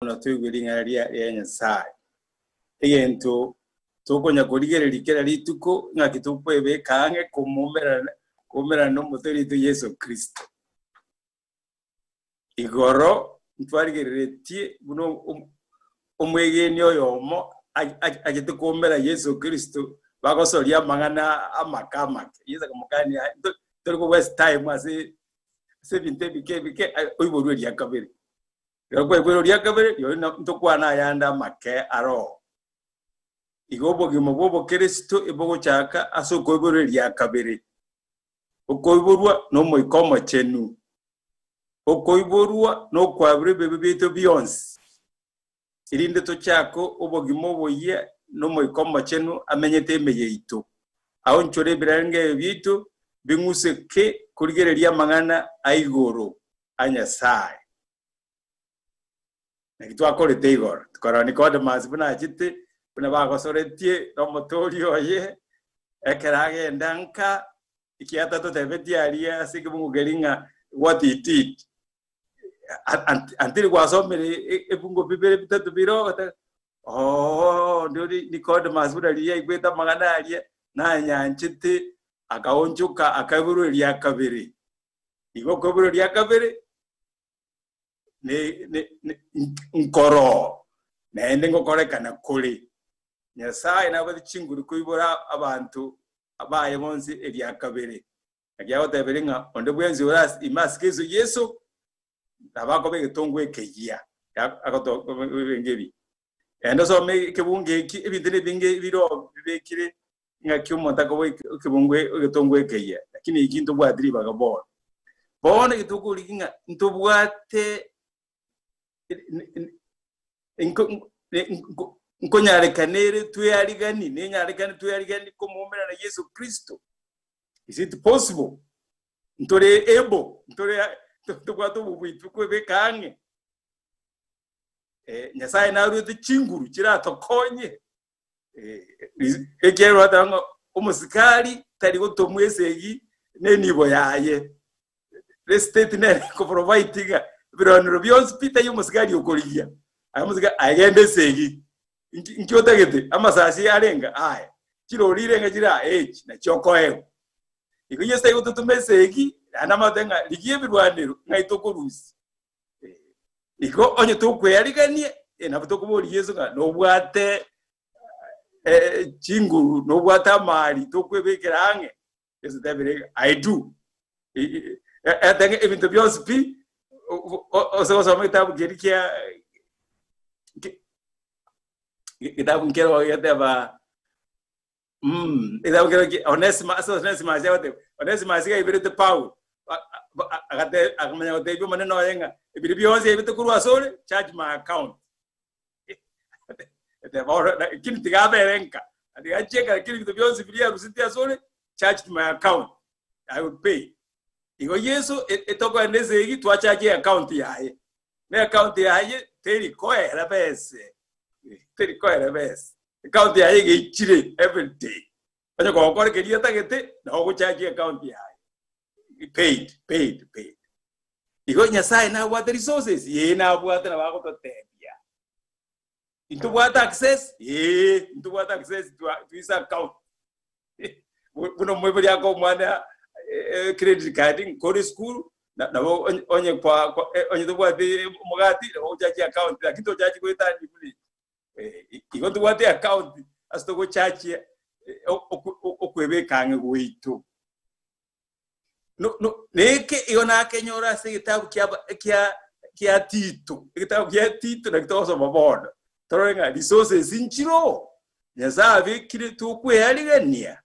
Bono toigwe ring'ana ria ria Nyasae. Egento tokonya korigereria kera rituko ng'aki tokwebeka ang'e komoumerana koumerana n'omote oito Yeso Kristo. Igoro ntwarigereretie buna omwegeni oyomo achete koumera Yeso Kristo bagosoria amang'ana amake amake. Yeso akamokania tori ko waste time ase ase ebinto ebike ebike oiborwe eria kabere. Ekero kwaigwire oria kabere, rirorio ntokwane ayande amake aroo. Igo obogima bw'obokeresito ebogochaka ase okoiborwa eria kabere. Okoiborwa n'Omoika Omochenu. Okoiborwa nokwabera ebibe biaito bionsi, erinde tochake obogima oboyia n'Omoika Omochenu amenyete ime yaito. Aonchore ebirengererio biaito bing'useke korigereria amang'ana a igoro a Nyasae. Naki twakorete igoro, tukarora Nicodemus buna achete, buna bagosoretie nomotoori oye, ekero agenda nka, ekiagera tatotebetie aria ase ekebungo keria ng'a what he did. Until gwasomire ebungo bibere bitato bire ogoteba ooh ndori Nicodemus buna riria aigwete amang'ana aria, nanyanchete, akaonchoka akaiborwa eria kabere. Igo okoiborwa eria kabere nkoroo, naende ngokorekana kore. Nyasae nabwate chinguru koibora abanto baye bonsi eria kabere. Naki agoteberia ng'a onde bwensi ore ime ase Kristo Yeso nabo akoba egetongwa ekeyia. Agotobenga ebi. Naende osome ekebungo eki, ebinto nebinge bire bibekire ng'aki omonto akoba ekebungo egetongwa ekeyia, lakini eki ntobwati ribaga bono. Bono egetokorigi ng'a ntobwate nkonyarekana ere twearigani, nenyarekane twearigani komoumerana Yeso Kristo. Is it possible? Ntore able, ntore ntobwate obobui tokwebeka ang'e. Nyasae naruete chinguru chiratokonye. Ekiagera gwateba ng'a omosikari tari gotomwa esegi na enibo yaye. Estate nere ekoprovide ng'a ebiroanero bionsi pi taiyo omosikari okorigia. Aye omosikari aye genda esegi. Nki nki otagete? Amasasi arenga? Aya. Chirori irenga chire aa? Echi nachio okoegwa. Igo Yeso tari gototoma esegi, naende amanyete ng'a rigia ebirwanero ng'ai tokorusia. Igo onye tokwearigania, nabo tokoboria Yeso ng'a nobwate chinguru, nobwate amari tokwebekera ang'e. Yeso tebire I do. Etenge ebinto bionsi pi ose gosoma egetabu keria kia getabu nkero geteba egetabu kero Onesimus, Onesimus agoteba, Onesimus iga aiberete Paulo, agate akamanya gotebia omonene oye ng'a ebinto bionsi aibete korwa asore, charge my account. Eteba lakini tiga abere nka, tiga achie nka lakini ebinto bionsi biria aruseti asore, charge to my account, I will pay. Igo Yeso etokoenda esegi twacharge account yaye. Na account yaye teri koera bese, teri koera bese. Account yaye iga eichire every day. Onye gokora keria otagete, nabo ogochagia account yaye. Paid, paid, paid. Igo Nyasaye nabwate resources? Ee nabwate nabo agototebia. Intobwate access? Ee, intobwate access to, to his account. Buna omoibori akoa omwana credit card nkore esukuru, nabo onye kwa onye tobwati omogati nabo ogochagia account lakini tochachi goetania buna eki. Igo ntobwate account ase togochachia okwebeka ang'e gwaito. Neke igo nakenyora ase egetabu kia kia Tito, egetabu gia Tito naki togosoma bono, torore ng'a resources nchiroo, Nyasae abekire tokwearigania,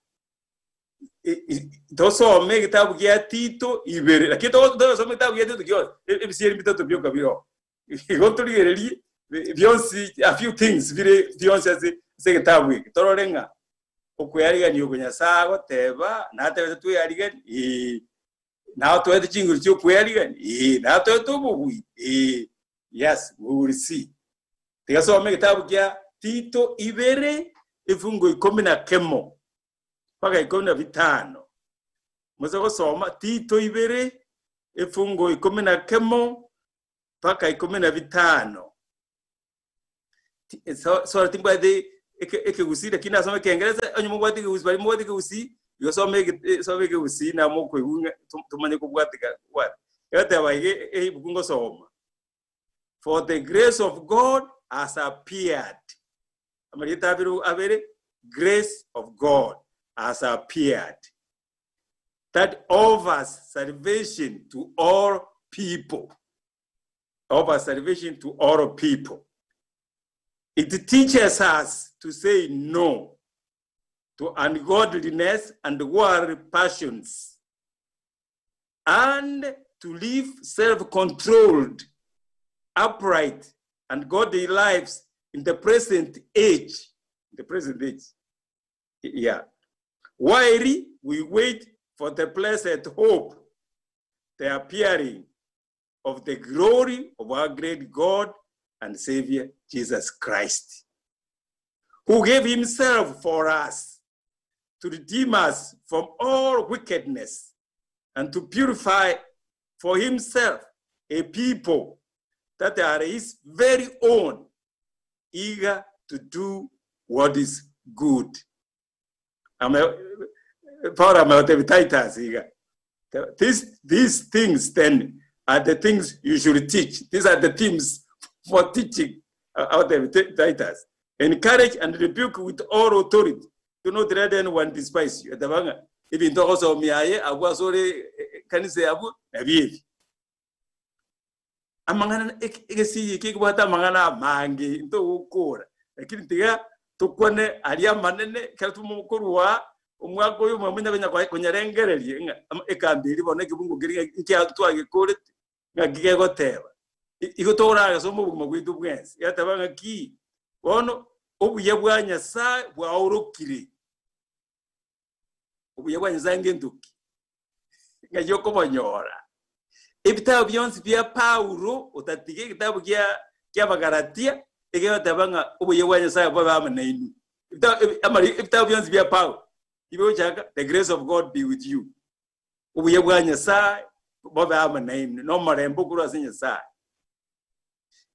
tosome egetabu gia Tito ibere, lakini togasoma egetabu gia Tito gionsi, ebisieri bitato bioka biroo. Igo torigererie bionsi a few things bire bionsi ase ase egetabu eke, torore ng'a okwearigania oko Nyasae agoteba, natebete tweariganie? Ee. Natoete chinguru chia okwearigania? Ee. Natoete obobui? Ee. Yes, we will see. Tiga some egetabu kia Tito ibere efungo ikomi na kemo mpaka ikomi na bitano. Mose gosoma Tito ibere efungo ikomi na kemo mpaka ikomi na bitano. Sorry timbwati ekegusii lakini nasoma ekengeresa onye mobwate ekegusii baria mobwate ekegusii igo soma soma ekegusii nabo mokoigwa ng'a tomanye kobwatika bwate. Egoteba iga ebuku ngosoma, For the grace of God has appeared. Amarieta abere abere, grace of God has appeared that offers salvation to all people. Offers salvation to all people. It teaches us to say no to ungodliness and worldly passions and to live self-controlled, upright, and godly lives in the present age. The present age. Yeah. While we wait for the blessed hope, the appearing of the glory of our great God and Savior Jesus Christ, who gave himself for us to redeem us from all wickedness and to purify for himself a people that are his very own, eager to do what is good. Paul ameotebi Titus iga. These, these things then are the things you should teach. These are the themes for teaching out of Titus. Encourage and rebuke with all authority. Do not let anyone despise you. Etabanga ebinto ogosomia aye abwo ase ore kanisa yabwo nabio ebi. Amang'ana egesiyi eke ekebwate amang'ana amange ntogokora lakini tiga tokwane aria amanene ekero tomokorwa omwaka oyo omwe onya konya konyarengereria ng'a ekambi eria bono ekebungo keria ng'a nkia twagekorete ng'aki gegoteba. Igo toragesoma obogima bwaito bwensi egeteba ng'aki bono obuya bwa Nyasaye bwaorokire. Obuya bwa Nyasaye ngento ki? Ng'ai okobonyora? Ebitabu bionsi bia Paulo, otatiga egetabu gia ki'Abagalatia, egegoteba ng'a obuya bwa Nyasaye bobe amo nainwe. Ebitabu bionsi bia Paulo, bigochaka, the grace of God be with you. Obuya bwa Nyasaye bobe amo nainwe, na omorembe okorwa ase Nyasaye.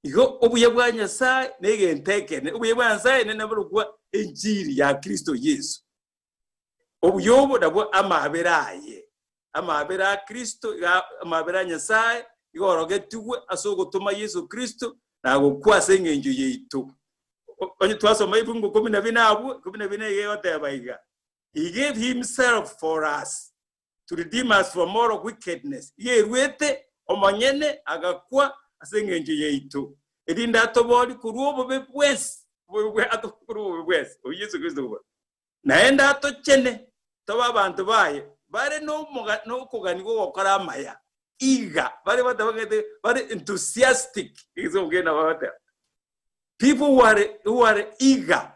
Igo obuya bwa Nyasaye negento ekenene. Obuya bwa Nyasaye nenaborokwa enchiri ya Kristo Yeso. Obuya obo nabwo amabera aye, amabera a Kristo, iga amabera a Nyasaye igo orogetigwe ase ogotoma Yeso Kristo na gokwa ase eng'encho yaito. Onye twasoma ebifungu ikomi na bine abwo, ikomi na bine iga egoteba iga, He gave himself for us to redeem us from all wickedness. Iga erwete omonyene agakwa ase eng'encho yaito, erinde atoboorie korwa obobe bwensi, korwa obobe bwensi, oyio Yeso Kristo obo. Naende atochene tobe abanto baye bare nokogania gw'ogokora amaya, iga bare batabang'ete bare enthusiastic, egesongo kende nabo bagoteba. People who are, who are eager.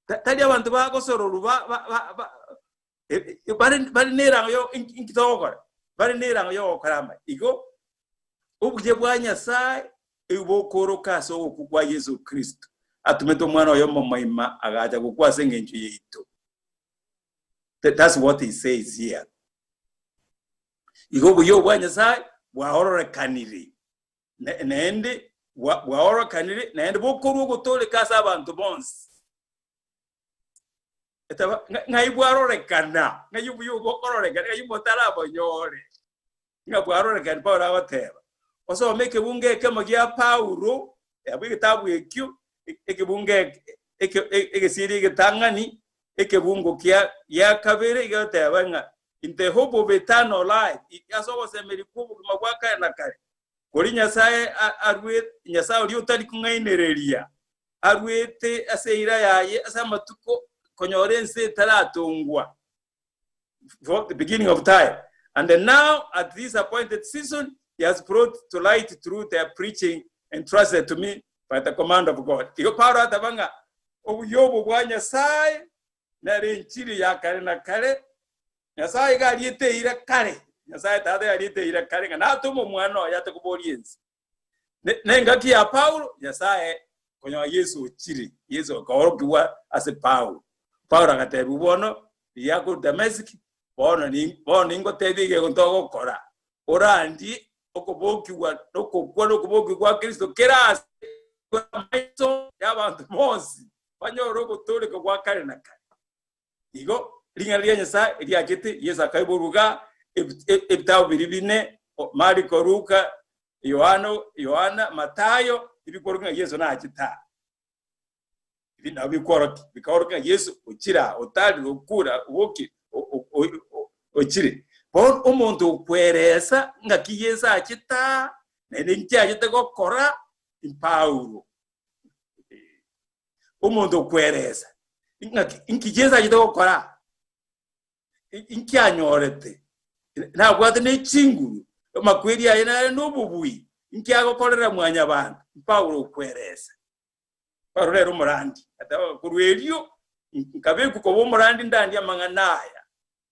Tari abanto bagosororwa ba, ba, ba, ba, bare, bare nerango yo inki togokora, bare nerango yogokora amaya. Igo obuya bwa Nyasaye bokooroka ase ogokwa kwa Yeso Kristo, atomete omwana oye omomoima agacha gokwa ase engencho yaito. That's what he says here. Igo obuya obwa Nyasaye bwaororekanire naende bwaororekanire naende bokorwa ogotooreka ase abanto bonsi. Etaba ng'ai bwarorekana, ng'ai obuya obo bokororekana, ng'ai motarabonyore. Ng'a bwarorekana Paulo agoteba. Osome ekebungo ekemo gia Paulo, abwo egetabu ekio, ekebungo egesieri egetang'ani, ekebungo kia gia kabere egoteba ng'a in the hope of eternal life, ase ogosemeria kw'obogima bwa kare na kare, koria Nyasae arwe Nyasae oria otari kong'ainereria, aruete ase eira yaye ase amatuko konyora ense etaratongwa, for the beginning of time. And now at this appointed season he has brought to light through their preaching entrusted to me by the command of God. Igo Paulo ataba ng'a obuya obo bwa Nyasaye nere enchiri ya kare na kare. Nyasaye iga ariete eira kare. Nyasaye tata iga ariete eira kare ng'a natome omwana oye ate koboria ense. Nengaki ya Paulo, Nyasae konyora Yeso ochire, Yeso akaorokigwa ase Paulo. Paulo agatebiwa bono, rigia korwa Damesiki, bono bono ningotebie egento ogokora, orandie okobokigwa nokokwa nokobokigwa kwa Kristo kera ase amaiso. Kristo y'abanto bonsi banyore ogotooreka gwa kare na kare. Igo ring'ana ria Nyasae riachete, Yeso akaiborwa iga, ebitabu biria bine, Mariko, Luka, Yohana, Yohana, Matayo, ebikworokia ng'a Yeso nachete aa. Ebi nabo bikworokia, bikaorokia ng'a Yeso ochire aa, otarire, okure, obokire, ochire. Bono omonto okweresa ng'aki Yeso achete aa, naende inki achete gokora, Paulo. Omonto okweresa ng'aki inki Yeso achete gokora, inki anyorete, nabwate ne chinguru, amakweri aye nare nobobui, inki agokorera mwanyabanto? Paulo okweresa. Paulo nere omorandi, ateba korwa erio nkabekwa koba omorandi ndandie amang'ana aya,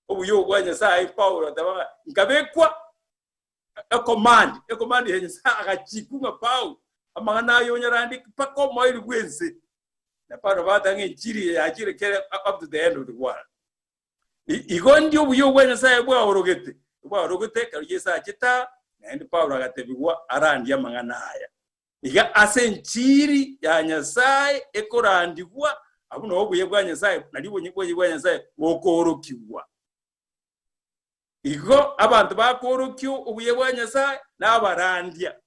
obuya obo bwa Nyasaye. Paulo ateba ng'a nkabekwa ecommand, ecommand ya Nyasaye agachikwa ng'a Paulo, amang'ana aya onyarandie mpaka omoerio bw'ense. Na Paulo bateba ng'a enchiri eye yachire kere up to the end of the world. Igo ndi obuya obwa Nyasaye bwaorogete, bwaorogete ekero Yeso achete aa, naende Paulo agatebigwa arandie amang'ana aya. Iga ase enchiri ya Nyasae ekorandigwa, abwo nabo obuya bwa Nyasae, nario obuya bwa Nyasae bokoorokigwa. Igo abanto bakoorokia obuya bwa Nyasae nabarandia,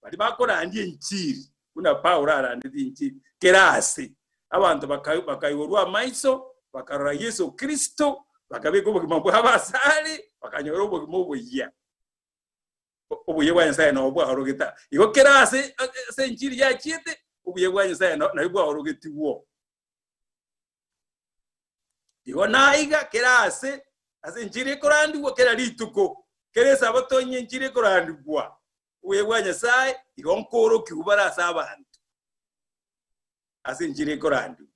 baria bakorandia enchiri, buna Paulo arandetie enchiri kera ase. Abanto bakaigorwa amaiso, bakarora Yeso Kristo, bakabeka obogima bwabo asare, bakanyora obogima oboyia. Obuya bwa Nyasae nabo bwaorogete aa. Igo kera ase ase enchiri yachiete, obuya bwa Nyasae nabwo bwaorogetigwo. Igo naiga kera ase ase enchiri ekorandigwa kera rituko, kera esabato onye enchiri ekorandigwa, obuya bwa Nyasae igo nkoorokigwa bare ase abanto ase enchiri ekorandigwa.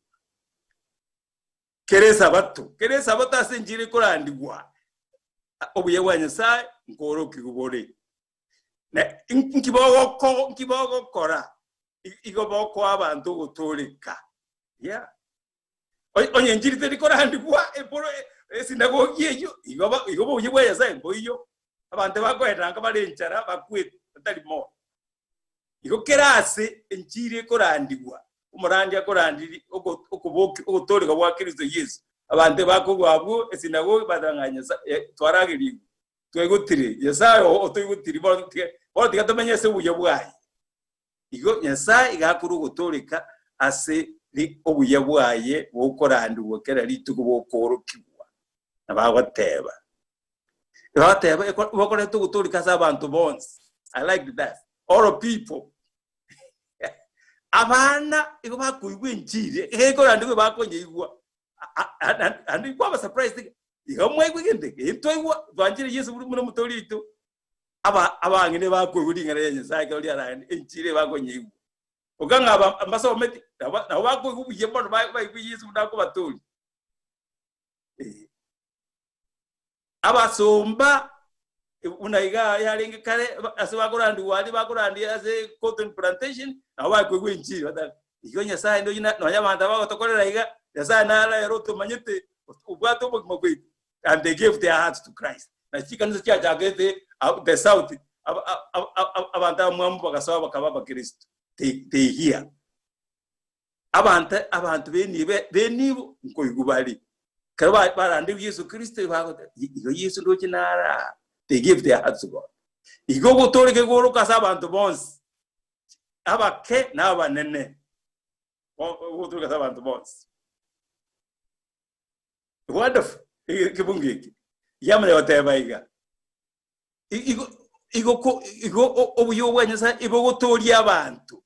Kera esabato, kera esabato ase enchiri ekorandigwa, obuya bwa Nyasae nkoorokigwa bore. Na inki bogoko nki bogokora? Igo bokoa abanto ogotooreka. Yeah. Onye enchiri teri korandigwa eporo esinagogi eyio, igo igo obuya bwa Nyasae mboiyo. Abanto bakoenda nka bare enchara bakwete batari moyo. Igo kera ase enchiri ekorandigwa, omorandia akorandiri okoboki ogotooreka gwa Kristo Yeso, abanto bakorwa abwo esinagogi bateba ng'a Nyasae twaragerigwe, twaigotire, Nyasae oo otoigotiri bono tiga bono tiga tomenye ase obuya bwaye. Igo Nyasae iga akorwa ogotooreka ase obuya bwaye bokorandigwa kera rituko bokoorokigwa, na bagoteba. Bagoteba bokoreta ogotooreka ase abanto bonsi. I like that. All people. Abana igo bakoigwa enchiri, egekorandigwa bakonyeigwa. Ande kwaba surprised iga mwaigwa egento eke, ntwaigwa twanchire Yeso buna omotoori oito. Aba abang'ina bakoigwa ring'ana ria Nyasae ekero riaragende enchiri bakonyeigwa. Oka ng'a aba mbasometi nabo nabo bakoigwa buya mono baigwe Yeso buna akobatooria. Eh. Abasomba buna iga yarenge kare ase bakorandigwa aria bakorandia ase cotton plantation nabo bakoigwa enchiri bateba igo Nyasaye ndoche nonya abanto aba bagotokorera iga Nyasaye naro ere otomanyete obwate obogima bwaito and they gave their hearts to Christ. Na chikanisa chiachakete the south abanto abamwamu bagasoa bakaba abakristo they hear. Abanto abanto benibo nkoigwa bare ekero barandeirwe Yeso Kristo bagoteba igo Yeso ndoche nare aa they gave their hearts to God. Igo ogotooreka igoro ase abanto bonsi abake na abanene ogotooreka ase abanto bonsi. Wonderful ekebungo eke yamanya goteba iga igo igo igo obuya bwa Nyasaye ibogotooria abanto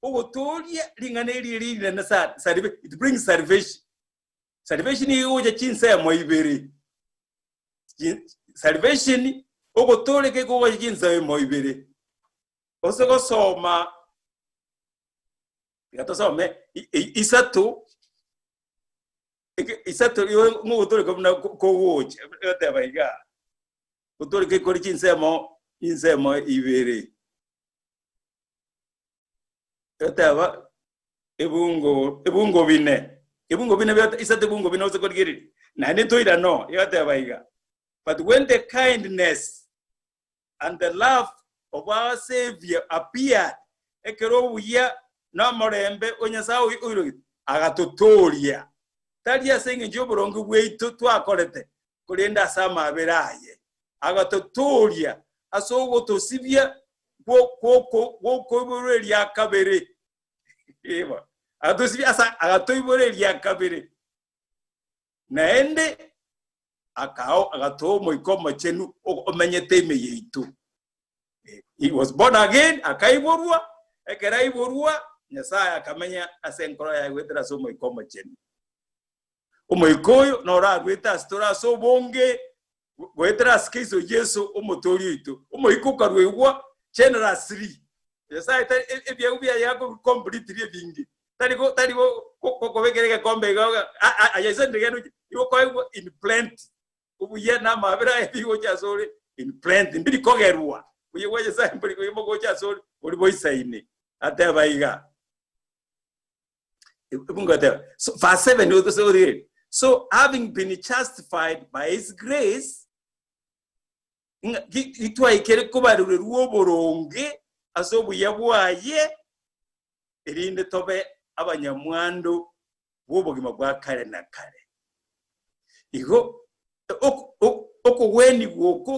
ogotooria ring'ana eri rinene sana it brings salvation salvation igo egocha chinsemo ibere salvation ogotooreka ekogocha chinsemo ibere ose gosoma Tiga tosome isato, isato igo ngogotoreka buna kogocha, egoteba iga, gotoreka kore chinsemo chinsemo ibere. Egoteba ebungo ebungo bine, ebungo bine isato ebungo bine ose korigereria, naende ntoirane oo, egoteba iga, but when the kindness and the love of our Saviour appeared, ekero obuya. Nomorembe o Nyasae oirogete, agatotooria, tari ase engencho y'oboronge bwaito twakorete, korende ase amaabera aye. Agatotooria ase ogotosibia gw'okoiborwa eria kabere. Agatosibia ase agatoibora eria kabere. Naende akao agatoa Omoika Omochenu omenyete ime yaito. He was born again, akaiborwa, ekero aiborwa, Nyasae akamenya ase enkoro yaye goetera ase Omoika Omochenu. Omoika oyo noro arwete ase tore ase obonge goetera ase Kristo Yeso Omotoori oito. Omoika okaruegwa generously. Nyasae tari ebiegwa biaye akobi completely ebinge. Tari go tari go gokobekera egekombe iga aye ase ndigeno igo okoegwa in plenty. Obuya na amabera aye bigocha asore in plenty, mbiri kogerwa. Buya bwa Nyasae mbori bogocha asore bori boisaine. Ateba iga. Ebungo eteba. So, verse 7 so, so having been justified by his grace, gitwaikere kobarurerwa oboronge ase obuya bwaye, erinde tobe abanyamwando bw'obogima bwa kare na kare. Igo okogwenigwa oko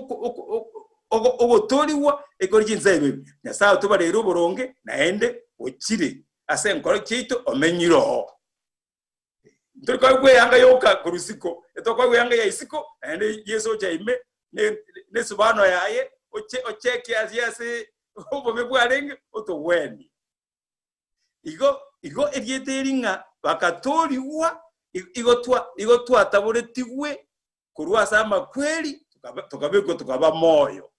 ogotoorigwa ekore chinsa ebibe. Nyasae otobareire oboronge naende ochire ase enkoro chiaito omenyire oo. Ntori koegwa eyanga yoka korwa isiko, etokoegwa eyanga ya isiko naende Yeso ocha ime nesubano yaye ocheke aria ase obobe bwarenge otogwenie. Igo igo erieta eri ng'a bakatoorigwa, igo twa igo twataboretigwe korwa ase amakweri tokabekwa tokaba moyo.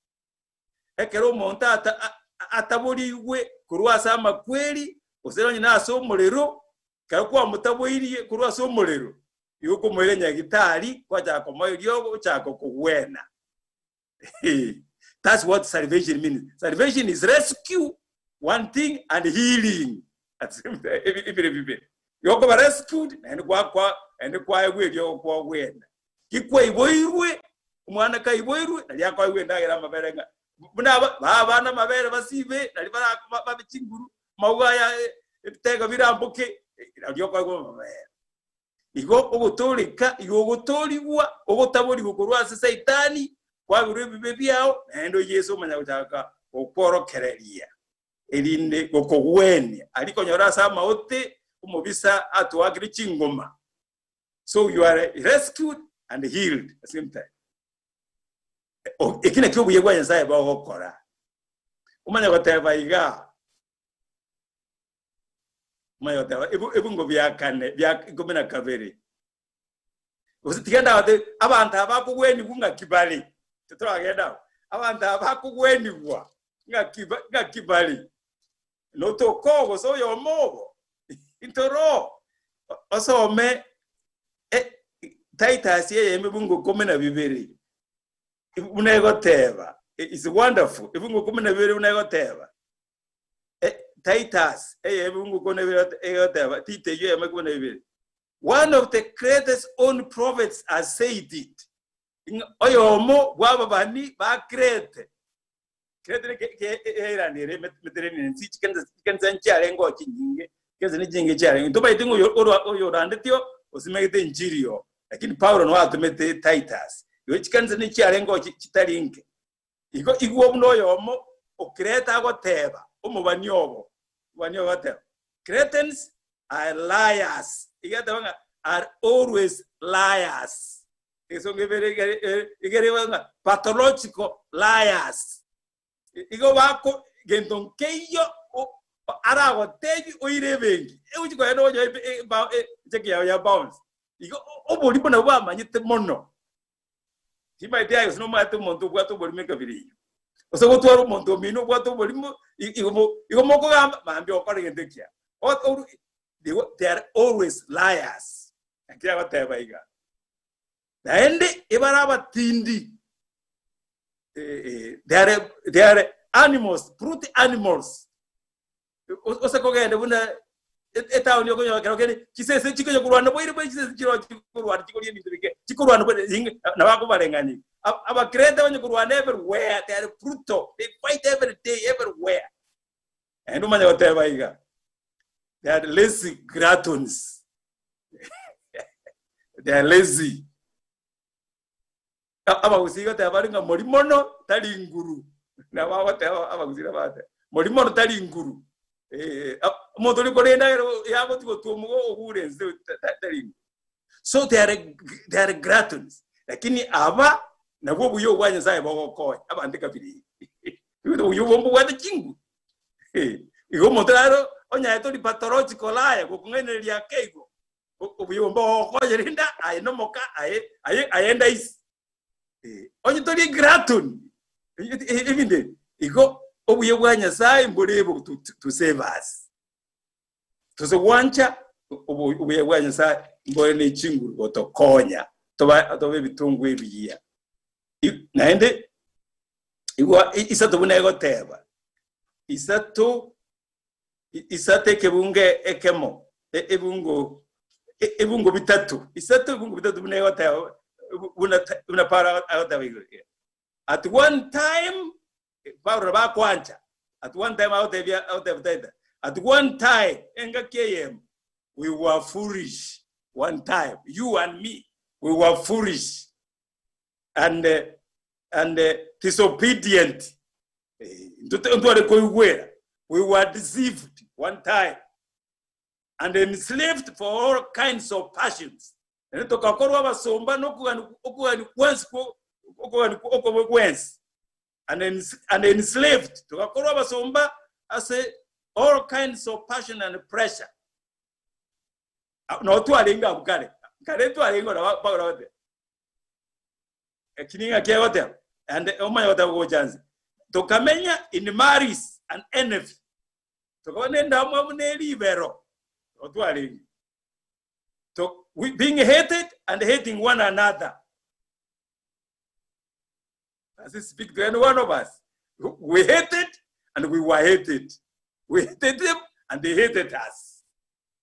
Ekero omonto ata ataborigwe korwa ase amakweri, gose nonye na ase omorero, ekero kwamotaboirie korwa ase omorero, igo okomoira nyagitari, kwachaka komoa eriogo, ochaka kogwena. That's what salvation means. Salvation is rescue, one thing, and healing. At the same time, ebire bibere. Igo okoba rescued, naende kwa naende kwaegwa eriogo kwagwena. Gikwaiboirwe, omwana kaiboirwe, nari akoegwa endagera amabere ng'a buna aba baa abana amabere basibe, nari bara babe chinguru, amauga aya ebitega biramboke, nari okoegwa amabere. Igo ogotooreka, igo ogotoorigwa, ogotaborigwa korwa ase Saitani, kwabirwe ebibe biao, naende o Yeso omanya gochaka gokworokereria, erinde gokogwenia. Aria konyora ase amaote omobisa atoakire chingoma. So you are rescued and healed at the same time. Eki nakio obuya bwa Nyasaye bogokora. Omanye goteba iga, Omanye goteba ebungo bia kane bia ikomi na kabere. Gose tiga ndagotebie abanto aba bakogwenigwa ng'aki bare. Titoragenda abwo. Abanto aba bakogwenigwa ng'aki ng'aki bare. Notokoo gose oyomo obo ntoroo osome Titus eyemo ebungo ikomi na bibere buna egoteba is wonderful ebungo ikomi na bibere buna egoteba Titus eyemo ikomi na bibere egoteba Tito eywo eyemo ikomi na bibere one of the greatest own prophets has said it ng'a oyomo bw'ababani ba Krete Krete ne eirani ere Mediterranean Sea chikanisa chikanisa nchiarenge oo chinyinge chikanisa ne chinyinge chiarenge ntomaete ng'a oyo orwa oyorandeti oo osimegete enchiri oo lakini Paulo nabo atomete Titus igo chikanisa ne chiarenge oo chitari nke Igo igwa buna oyomo o Krete agoteba, omobani obo, omobani obo agoteba, Cretans are liars. Iga ateba ng'a are always liars. Egesongo ebere igere ng'a pathological liars. Igo bako gento nkeiyo aragotebi oire ebenki. Egochi kogenda ogonyoa echeki yao ya bounce. Igo oborimo nabwo bamanyete mono. Timanyeti aye gose nomanyete omonto obwate oborimo ekabira eyio. Gose gotwara omonto omino obwate oborimo, igo igo mokogamba mambia okore egento ekiya. They are always liars. Naki agoteba iga. Naende ebare abatindi. They are, they are animals, brute animals. Ose kogenda buna etaoni okonyora kero kende chisese chikonya korwana boire boire chisese chiro chikorwana chikoria ebinto bike chikorwana boire nabo akobareng'ania Abakrete onye korwana everywhere they are brutal they fight every day everywhere naende omanye goteba iga. They are lazy gluttons. They are lazy. Abagusii goteba bare ng'a mori mono tari nguru. Nabo bagoteba abagusii nabo bagoteba mori mono tari nguru. Eh, omonto oria korenda ere yagotigwa gotwomoga ogure ense tari nguru. So they are, they are gluttons. Lakini aba nabwo obuya obwa Nyasaye bogokonya abanto ekabira eye. Obuya obwo mbobwate chinguru. Igo omonto naro onyaye tori pathological aya gokong'ainereria ake igo. Obuya obwo mbogokonya rende aye nomoka aye aye aye ndaisi. Onye tori glutton ebinto ebi igo obuya bwa Nyasaye mbore able to, to save us. Tose gwancha obuya bwa Nyasaye mbore ne chinguru gotokonya toba tobe ebitongwa ebiya. Naende igwa isato buna egoteba isato isato ekebungo ekemo ebungo ebungo bitato isato ebungo bitato buna egoteba buna buna Paulo agoteba igoro. At one time Paulo bakwancha at one time agotebia agotebia Titus at one time engaki eyemo we were foolish one time you and me we were foolish and and disobedient ntware koigwera we were deceived one time and enslaved for all kinds of passions Naende togakorwa abasomba nokogania okogania gwensi kwo okogania okobe gwensi and, ens, and enslaved togakorwa abasomba ase all kinds of passion and pressure no twarenge abwo kare kare twarenge ora Paulo agoteba Eki ning'aki egoteba and omanye goteba gocha nse tokamenya in malice and envy tokaba nendamwamu ne ribero otwarenge to, we, being hated and hating one another. Does it speak to any one of us? We hated and we were hated. We hated them and they hated us.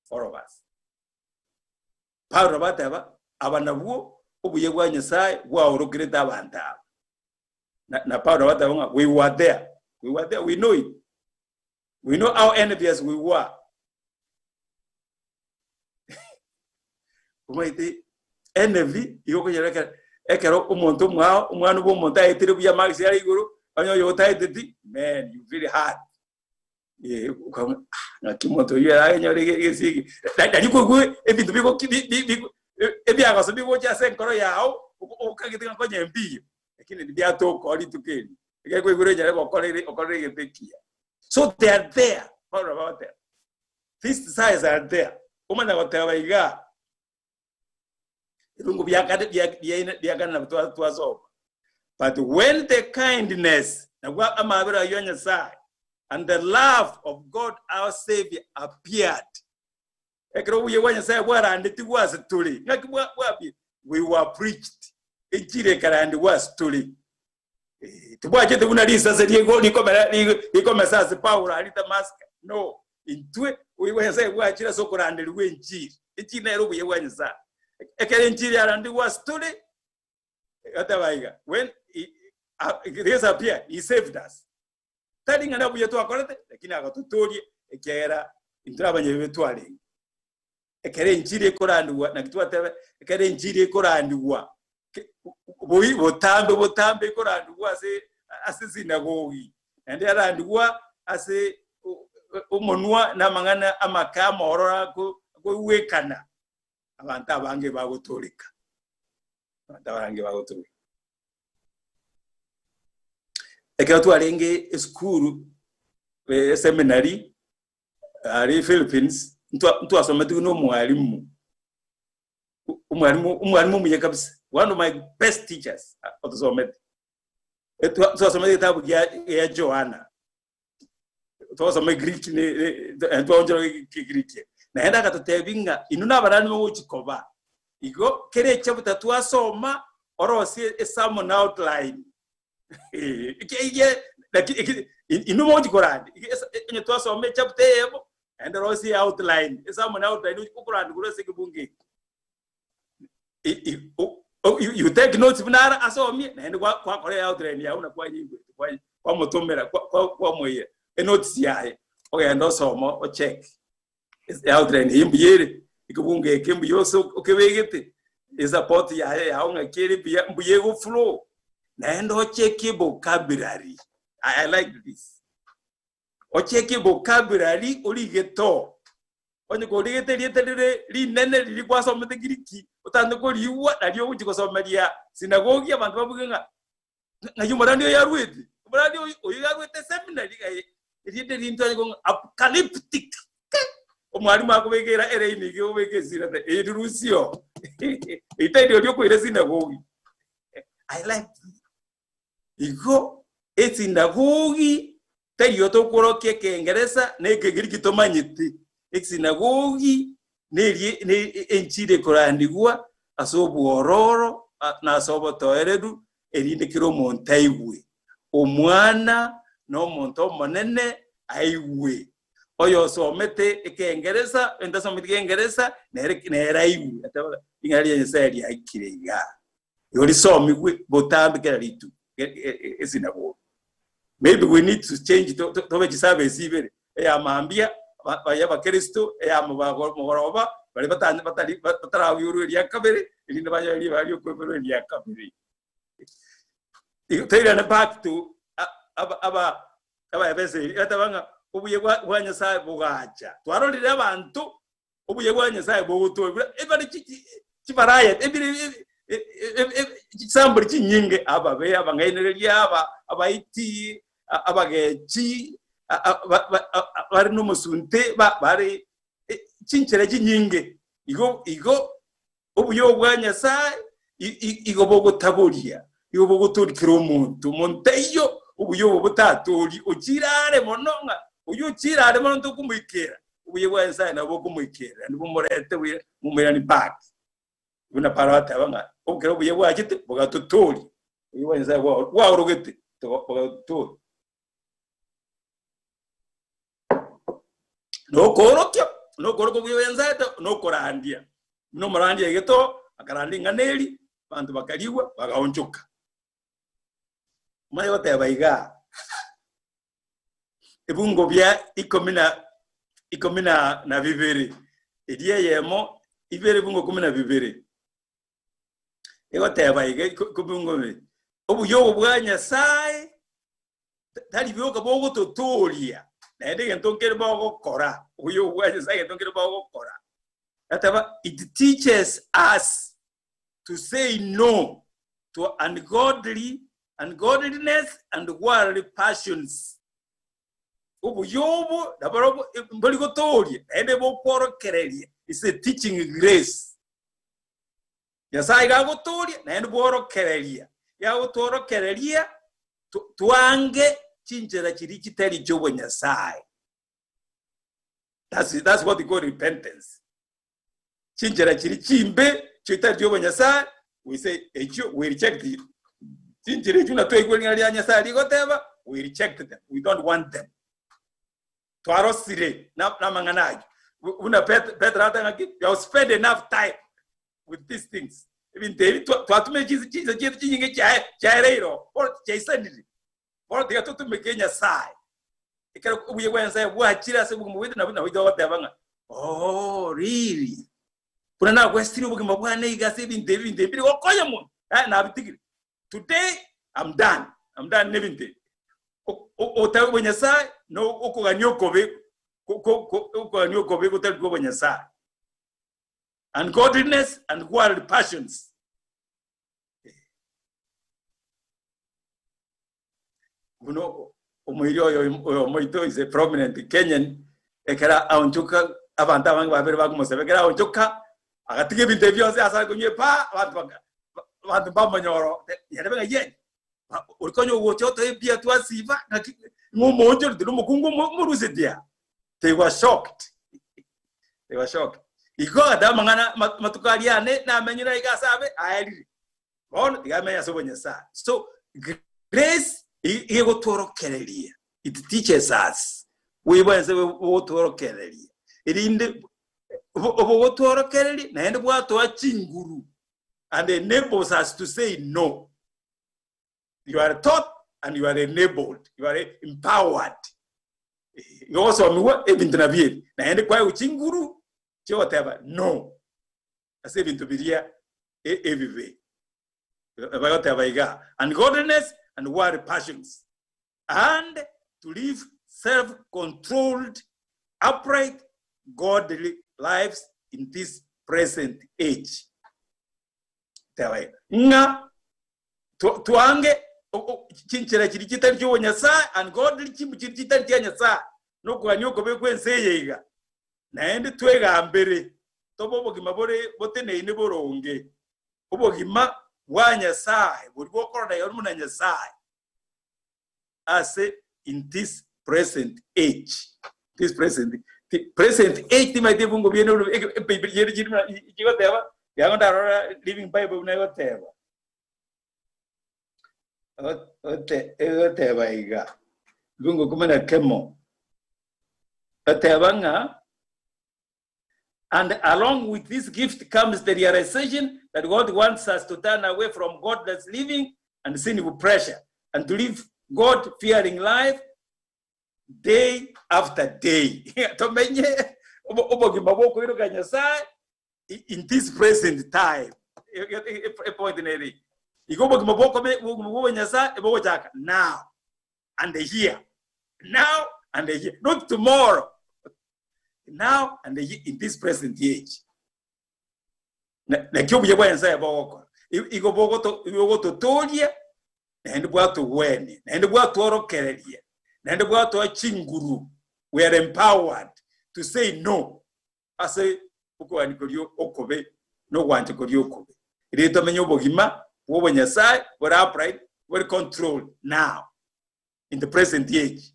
All of us. Paulo bateba aba nabwo obuya bwa Nyasaye bwaorokerete abanto aba. Na, na Paulo bateba ng'a we were there. We were there, we know it. We know how envious we were. Omanyete envy igo okonyora ekero ekero omonto omwao omwana bwa omonto aetire buya marks are igoro onye oyo otaeteti man you feel hurt. Eh, okabona ah ng'aki omonto oyio aragenyore egesi eke. Nari koigwa ebinto bigoki bi bi bi ebiagaso bigocha ase enkoro yao okagete ng'a konya mbiyo lakini ndibiatoka oo rituko erio. Ekero kwaigure enyare gokorere okorere egento ekiya. So they are there, Paulo nabo agoteba. These desires are there. Omanya goteba igaa, ebingo bia kare bia bia bia kare nabo twa twasoma. But when the kindness, nabwo amabera ayio a Nyasaye, and the love of God our Savior appeared, ekero obuya bwa Nyasaye bwarandetigwe ase tore, ng'aki bwa bwapia? We were preached. Enchiri ekarandigwa ase tore. Tibwachete buna risase rigo rikomera rikomesa ase Paulo aria Damaska. No, intwe obuya bwa Nyasaye bwachire ase okoranderigwa enchiri. Enchiri nere obuya bwa Nyasaye. Ekero enchiri yaranderigwe ase tore, gateba iga, when he, grace appeared, he saved us. Tari ng'a nabuya twakorete, lakini agatotoria ekiagera intwe abanyabibe twarenge. Ekero enchiri ekorandigwa, naki twatebe, ekero enchiri ekorandigwa, boi botambe botambe ekorandigwa ase ase sinagogi, naende yarandigwa ase omonwa na amang'ana amake amororo ako akoigwekana, abanto abange bagotoreka. Abanto abange bagotoreka. Ekero twarenge esukuru, eseminary, aria Philippines, ntwasometigwe na omwalimu, omwalimu omwalimu omuya kabisa, one of my best teachers otosomete. Twasomete egetabu gia gia Johana, twasoma Egreek twaonchora Ekegreek, naende agatotebia ng'a inwe na abarani mogochi koba, igo kera echapter twasoma orosie esermon outline. Inwe mogochi korandi, onye twasoma echapter eyemo, naende rosie outline, esermon outline ochi okorandi korwa ase ekebungo eke. You take notes buna ara asomie, naende gwakora eoutline yago buna kwanyeigwete, kwamotomera, kwamoira enotes yaye, ogenda osoma ocheck. Outline eye mbuya ere, ekebungo eke mbuya ose okebegete, esupport yaye yao ng'aki ere mbuya mbuya egoflow, naende ocheke vocabulary, I like this. Ocheke vocabulary origete oo, onye korigete erieta rire rinene riria kwasomete Giriki, otante koriigwa nario ogochia gosomeria sinagogi abanto babuge ng'a ng'ai omorandi oyo arwete, omorandi oyo oyo iga arwete seminary ng'ai erieta eri ntwanye kong'a apocalyptic Kai! Omwalimu akobeka era eraini iga obeke esira ta eye rirusie oo eri tari oria okoira sinagogi. I like this. Igo esinagogi tari otokorokia ekengeresa na ekegiriki tomanyete. Esinagogi nerie ne enchiri ekorandigwa ase obwororo na ase obotoereru, erinde kera omonto aigwe. Omwana na omonto omonene aigwe. Oyosomete ekengeresa, oyotasometi ekengeresa, nere nere aigwe, ateba ring'ana ria Nyasae riaikire igaa. Igo risomigwe botambe kera rituko esinagogi. Maybe we need to change to- to- tobe chiservice ibere, eya mambia ba- baria abakristo, eya mobago- mogoroba baria batari batari batarabiorwa eria kabere, erinde banyore ribaga ria okoiborwa eria kabere. Igo toirane back to a- aba aba Abaefeseri, egateba ng'a obuya bwa bwa Nyasae bogacha. Twarorire abanto obuya bwa Nyasae bogotoa ebare chibaraya ebire chisambori chinyinge ababe abang'ainereria aba abaiti abagechi bare nomosunte bare chinchera chinyinge igo igo obuya obo bwa Nyasae igo bogotaboria igo bogotoria kera omonto omonto taiyo obuya obo botatorie ochire are mono ng'a oyio ochire are mono tokomoikera Obuya bwa Nyasae nabo bokomoikerera, naende bomorete buya momoiranie back. Buna Paulo ateba ng'a ekero obuya bwachete bogatotooria, obuya bwa Nyasae bwa bwaorogete bogatotoria. Nokoorokia, nokoorokia obuya bwa Nyasae to nokorandia. Buna omorandia aigete oo, akarandia ring'ana eri, abanto bakarigwa, bagaonchoka. Omanye goteba igaa. Ebungo bia ikomi na ikomi na na bibere, eria eyemo ibere ebungo ikomi na bibere. Egoteba iga iko- iko ebungo bibere, obuya obo bwa Nyasaye tari bioka bogototooria, naende egento nkere bogokora, obuya obo bwa Nyasaye egento nkere bogokora. Gateba it teaches us to say no to ungodly, ungodliness and worldly passions. Obuya obo nabarobwo mbori gotooria, naende bokworokereria is a teaching grace. Nyasae iga agotooria naende bworokereria, iga agotworokereria twange chinchera chiria chitari chi'obonyasae. That's, that's what we call repentance. Chinchera chiria chimbe chitari chi'obonyasae, we say echio we reject it. Chinchera echio buna twaigwa ring'ana ria Nyasae rigoteba, we reject them, we don't want them. Twarosire na namang'ana ayio. Buna Pet- Petero ateba ng'aki, you have spent enough time with these things. Ebinto ebi twa- twatumire chinsa chinsa chiaito chinyinge chiae chiaereire oo, bono chiaisanire. Bono tiga totumeke Nyasae. Ekero obuya bwa Nyasae bwachire ase obogima bwaito nabo nabo togoteba ng'a oh really? Buna nagwesire obogima bwane iga ase ebinto ebi ebinto ebi biri gokonya mono, eh nabitigire. Today I'm done, I'm done na ebinto ebi. Otabe bwa Nyasae na okogania okobe okogania okobe gotari kwa obonyasae. Ungodliness and worldly passions. Buna omoiri oyo oyomoito is a prominent Kenyan, ekero aonchoka abanto abange babere bakomosaba, ekero aonchoka agatiga ebinto ebi bionsi ase are konywa epaa, abanto baka abanto mbamonyora yarebe ng'a yee, ori konya ogocha otoe ebiya twasiba ng'aki ng'a omoonchorete na omokungu omorusetie aa. They were shocked. They were shocked. Igo agateba amang'ana amatuko aria ane namenyire aiga ase abe aerire. Bono tiga amenye ase obonyasae. So grace igegotworokereria. It teaches us. Obuya ense bogotworokereria. Erinde obogotworokereria naende bwatoa chinguru and enables us to say no. You are taught and you are enabled. You are empowered. Igo ogosomigwa ebinto nabio ebi, naende kwaegwa chinguru chiogoteba no ase ebinto biria ebibe. Bagoteba iga, ungodliness and worldly passions, and to live self-controlled, upright, godly lives in this present age. Teba iga, ng'a twange chinchera chiria chitari chi'obonyasae, ungodly, chimbu chiria chitari chia Nyasae, na okogania okobe kw'ense eye iga, naende twegambere, tobe obogima bore boteneine boronge, obogima bwa Nyasae, boria bokorora igoro buna Nyasae, ase in this present age. This present, present age timaeti ebungo biene ebible yende chiri buna chigoteba, yago ndarora Living Bible buna egoteba. Egoteba iga, ebungo kumi na kemo, egoteba ng'a And along with this gift comes the realization that God wants us to turn away from godless living and sinful pressure and to live God fearing life day after day. Tomenye obogima bw'okoiroka Nyasae in this present time. Epoint nere. Igo obogima bw'okome obogima bwa Nyasae bogochaka now and here. Now and here. Not tomorrow. Now and in this present age. Naki obuya bwa Nyasae bogokora. Igo bogototoria naende bwatogwenia, naende bwatworokereria, naende bwatoa chinguru. We are empowered to say no ase okogania koria okobe na ogwancha koria okobe. Erio tomenye obogima bw'obonyasae bore upright, bore controlled now in the present age.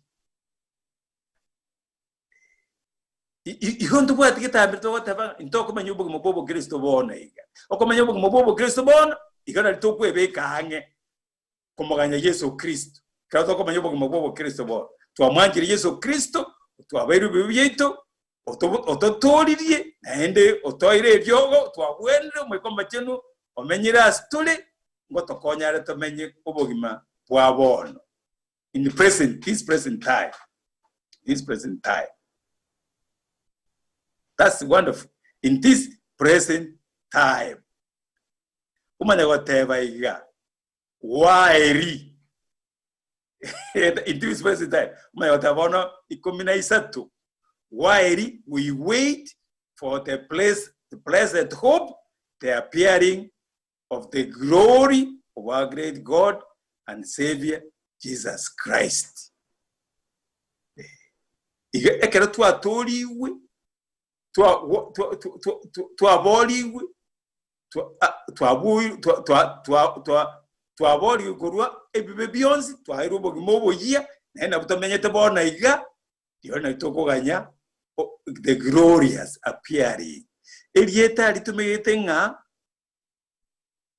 Igo ntobwati getambere togoteba ng'a intokomenya obogima bwa obokristo bono iga. Okomenya obogima bwa obokristo bono, igo nari tokwebeka ang'e komoganya Yeso Kristo. Ekero tokomenya obogima bwa obokristo bono, twamwanchire Yeso Kristo, twabeirwe ebibe biaito, ototooririe, naende otoire eriogo, twabwenire Omoika Omochenu omenyire ase tore, ngotokonyare tomenye obogima bwa bono. In the present, this present time. This present time. That's wonderful. In this present time. Omanya goteba iga, waeri. In this present time. Omanya goteba bono ikomi na isato. While we wait for the place, the blessed hope, the appearing of the glory of our great God and Savior Jesus Christ. Iga ekero twatoorigwe, twaboorigwe, twaboorigwe korwa ebibe bionsi, twaeirwe obogima oboyia, naende nabo tomenyete bono iga, rirorio nari tokoganya the glorious appearing. Erieta ritumegete ng'a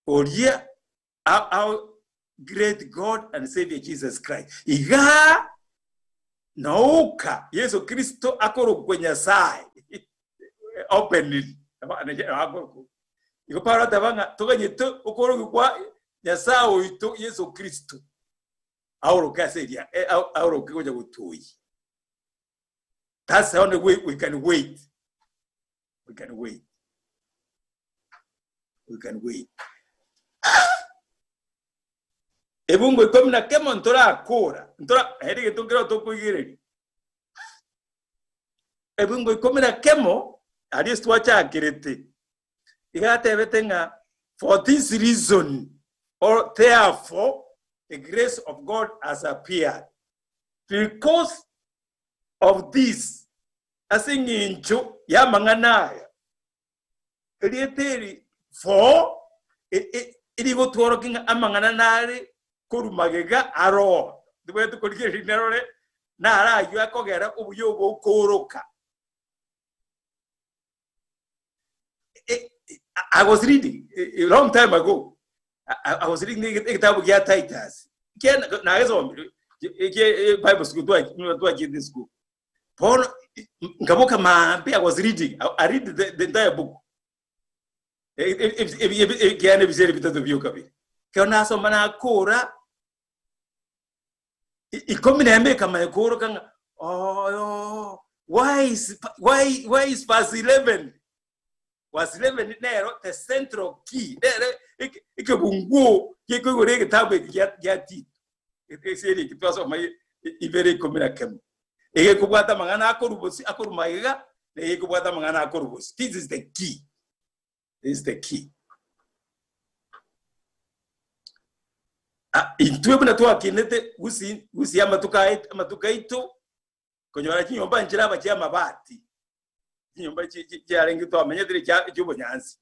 oria our great God and Savior Jesus Christ. Iga nauka Yeso Kristo akorokwa Nyasaye openly. Igo Paulo ateba ng'a toganyete okorokwa kwa Nyasaye oito Yeso Kristo aoroke ase eria aoroke gocha gotuoyia. That's the only way we can wait. We can wait. We can wait. Ebungo ikomi na kemo ntorakora, ntora ere gento nkero tokoigereria. Ebungo ikomi na kemo aria ase twachakerete. Iga atebete ng'a for this reason or therefore the grace of God has appeared. Because of this, ase eng'encho y'amang'ana aya, erieta eri for erigotworokia ng'a amang'ana nare korwa magega aroo. Ntobwenerete korigereria narore naro ayio akogera obuya obo okooroka. I was reading a long time ago. I was reading ekitabu gia Titus. Nagesomire Bible school twachete school. Bono nkaboka maambia I was reading. I read the entire book. Ekiagera ebisere bitato bioka bire. Ekero nasoma nakora ikomi na emo ekamanya kooroka ng'a. Oh, why is, why, why is verse 11? Verse 11 nero the central key. Nere eke- ekebunguo gekoigora egetabu eke gia gia Tito. Ase eri eki twasoma i- i- ibere ikomi na kemo. Egekobwata amang'ana akorwa bosi akorwa magega na egekobwata amang'ana akorwa bosi. This is the key. This is the key. Ah, intwe buna twakinete gusi gusi amatuko aye- amatuko aito konyora chinyomba nchiraba chia amabati chinyomba chi- chi- chiarenge twamenyetire chia chiobonyansi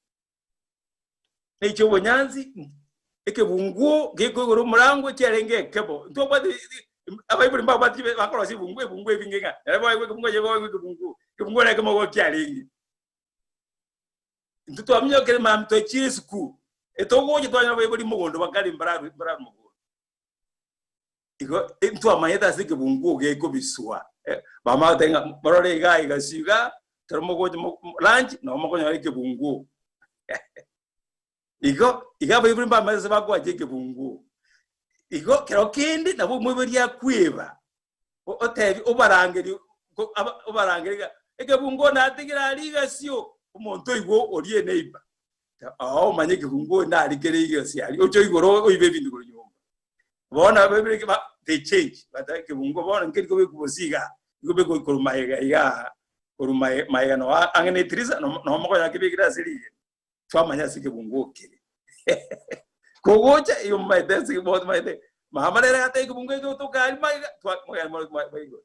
na echiobonyansi ekebunguo gekoigora omorango chiarenge ekebo ntwabwate abaibori mbabwate chibe bakorosia ebunguo ebunguo ebinge ng'a nere boigwe ekebunguo eche boigwe ekebunguo ekebunguo nere ekemo kiarenge. Intwe twaminyokire mambia twachire esukuru, etogocha twanyora abaibori mogondo bakare mbararwe mbararwe mogondo. Igo ntwamanyete ase ekebunguo gekobiswa, mama agoteba ng'a morore igaa igasio igaa, ekero mogocha mo lunch nabo mokonyora ekebunguo. Igo iga abaibori mbamanyete ase bakoacha ekebunguo. Igo kero kende nabo omoibori akweba, otebi obarangerie ko aba obarangerie ng'a ekebunguo natigire aria igasio, omonto oigwe oria eneighbor, oo omanye ekebunguo nari kere igasio aria, oche oigore oibe ebinto korwa nyomba. Bono abaibori ba they change, but ekebunguo bono nkeri kobekwa bosa igaa, nikobekwa korwa magega igaa, korwa mae magega noo ang'e na etirisa noo noo mokonyora kebekire ase rigena. Twamanya ase ekebunguo kere. Kogocha iyo momaete ase momaete mama rere ate ekebunguo eke gotoka aria magega twa mogenda more mwaigure.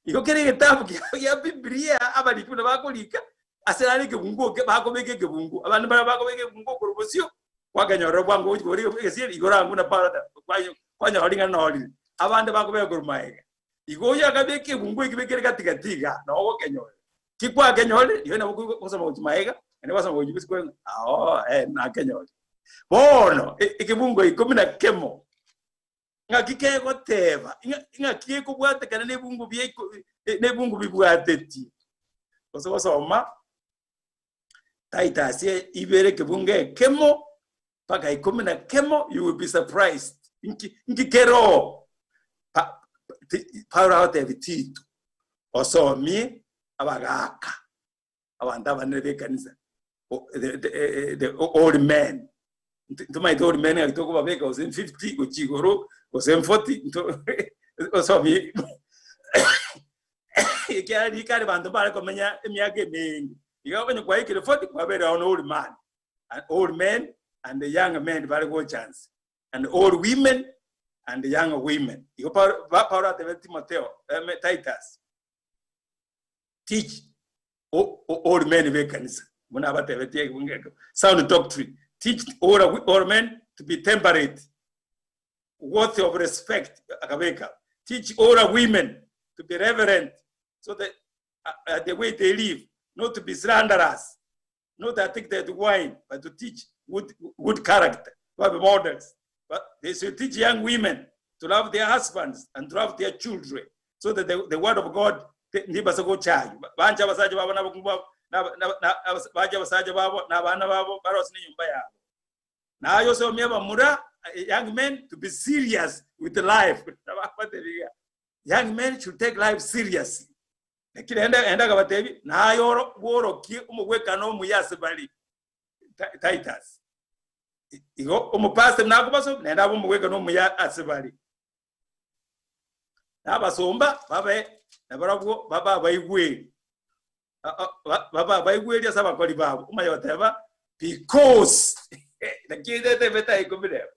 Igo kere egetabu kia gia Biblia abariki buna bakorika ase nare ekebunguo ke bakobeka ekebunguo. Abande mbare bakobeka ekebunguo korwa bosio gwakenyorera bwango gochi kobora egesieri igoro ang'u na Paulo ata kwanyo kwanyora ring'ana norire. Abande bakobeka korwa magega. Igo oyio akabeka ekebunguo ekio bekere gati gati igaa noo ogokenyorera. Ki kwakenyorire, igo nabo gosoma gochia magega, naende gwasoma gochia bosio kweng'a oo eh nakenyorire. Bono ekebungo ikomi na kemo, ng'aki kegoteba, ng'a ng'aki gekobwatekana na ebungo bia iko na ebungo bibwatetie. Gose gosoma Titus ibere ekebungo ekemo mpaka ikomi na kemo, you will be surprised. Nki nki kere oo? Pa ti Paulo agotebia Tito, osomie abagaaka, abanto abanene b'ekanisa, o the the the old men. Ntomaete old men ng'aki tokobabeka gose 50 gochia igoro, gose 40, nto osomie ekiagera rikare abanto mbare komenya emiaka emenge. Iga onye kwaikire 40 kwabeire bono old man. And old men and young men bare gocha nse, and old women and young women. Igo Paulo, Paulo atebete Timotheo, eh, Titus, teach old men b'ekanisa, buna abatebetie sound doctrine, teach all, all men to be temperate, worthy of respect, akabeka, teach all women to be reverent, so that uh, the way they live, not to be slanderers, not addicted to wine, but to teach good, good character, to have models. But they should teach young women to love their husbands and to love their children, so that the, the word of God ntibase gochayo banche abasacha babo nabakungu babo banche abasacha babo nabana babo barose nenyomba yabo naye osomie abamura young men to be serious with life young men should take life seriously Naki rende ende akabatebia, Naye oro bworokie omogwekano omuya ase bare. Titus. Igo omopastor buna akobasomia, naende abe omogwekano omuya ase bare. Na abasomba babe nabarabwo babe abaigweri, babe abaigweri ase abakori babo. Omanye goteba because naki etebete aye ikomi nemo.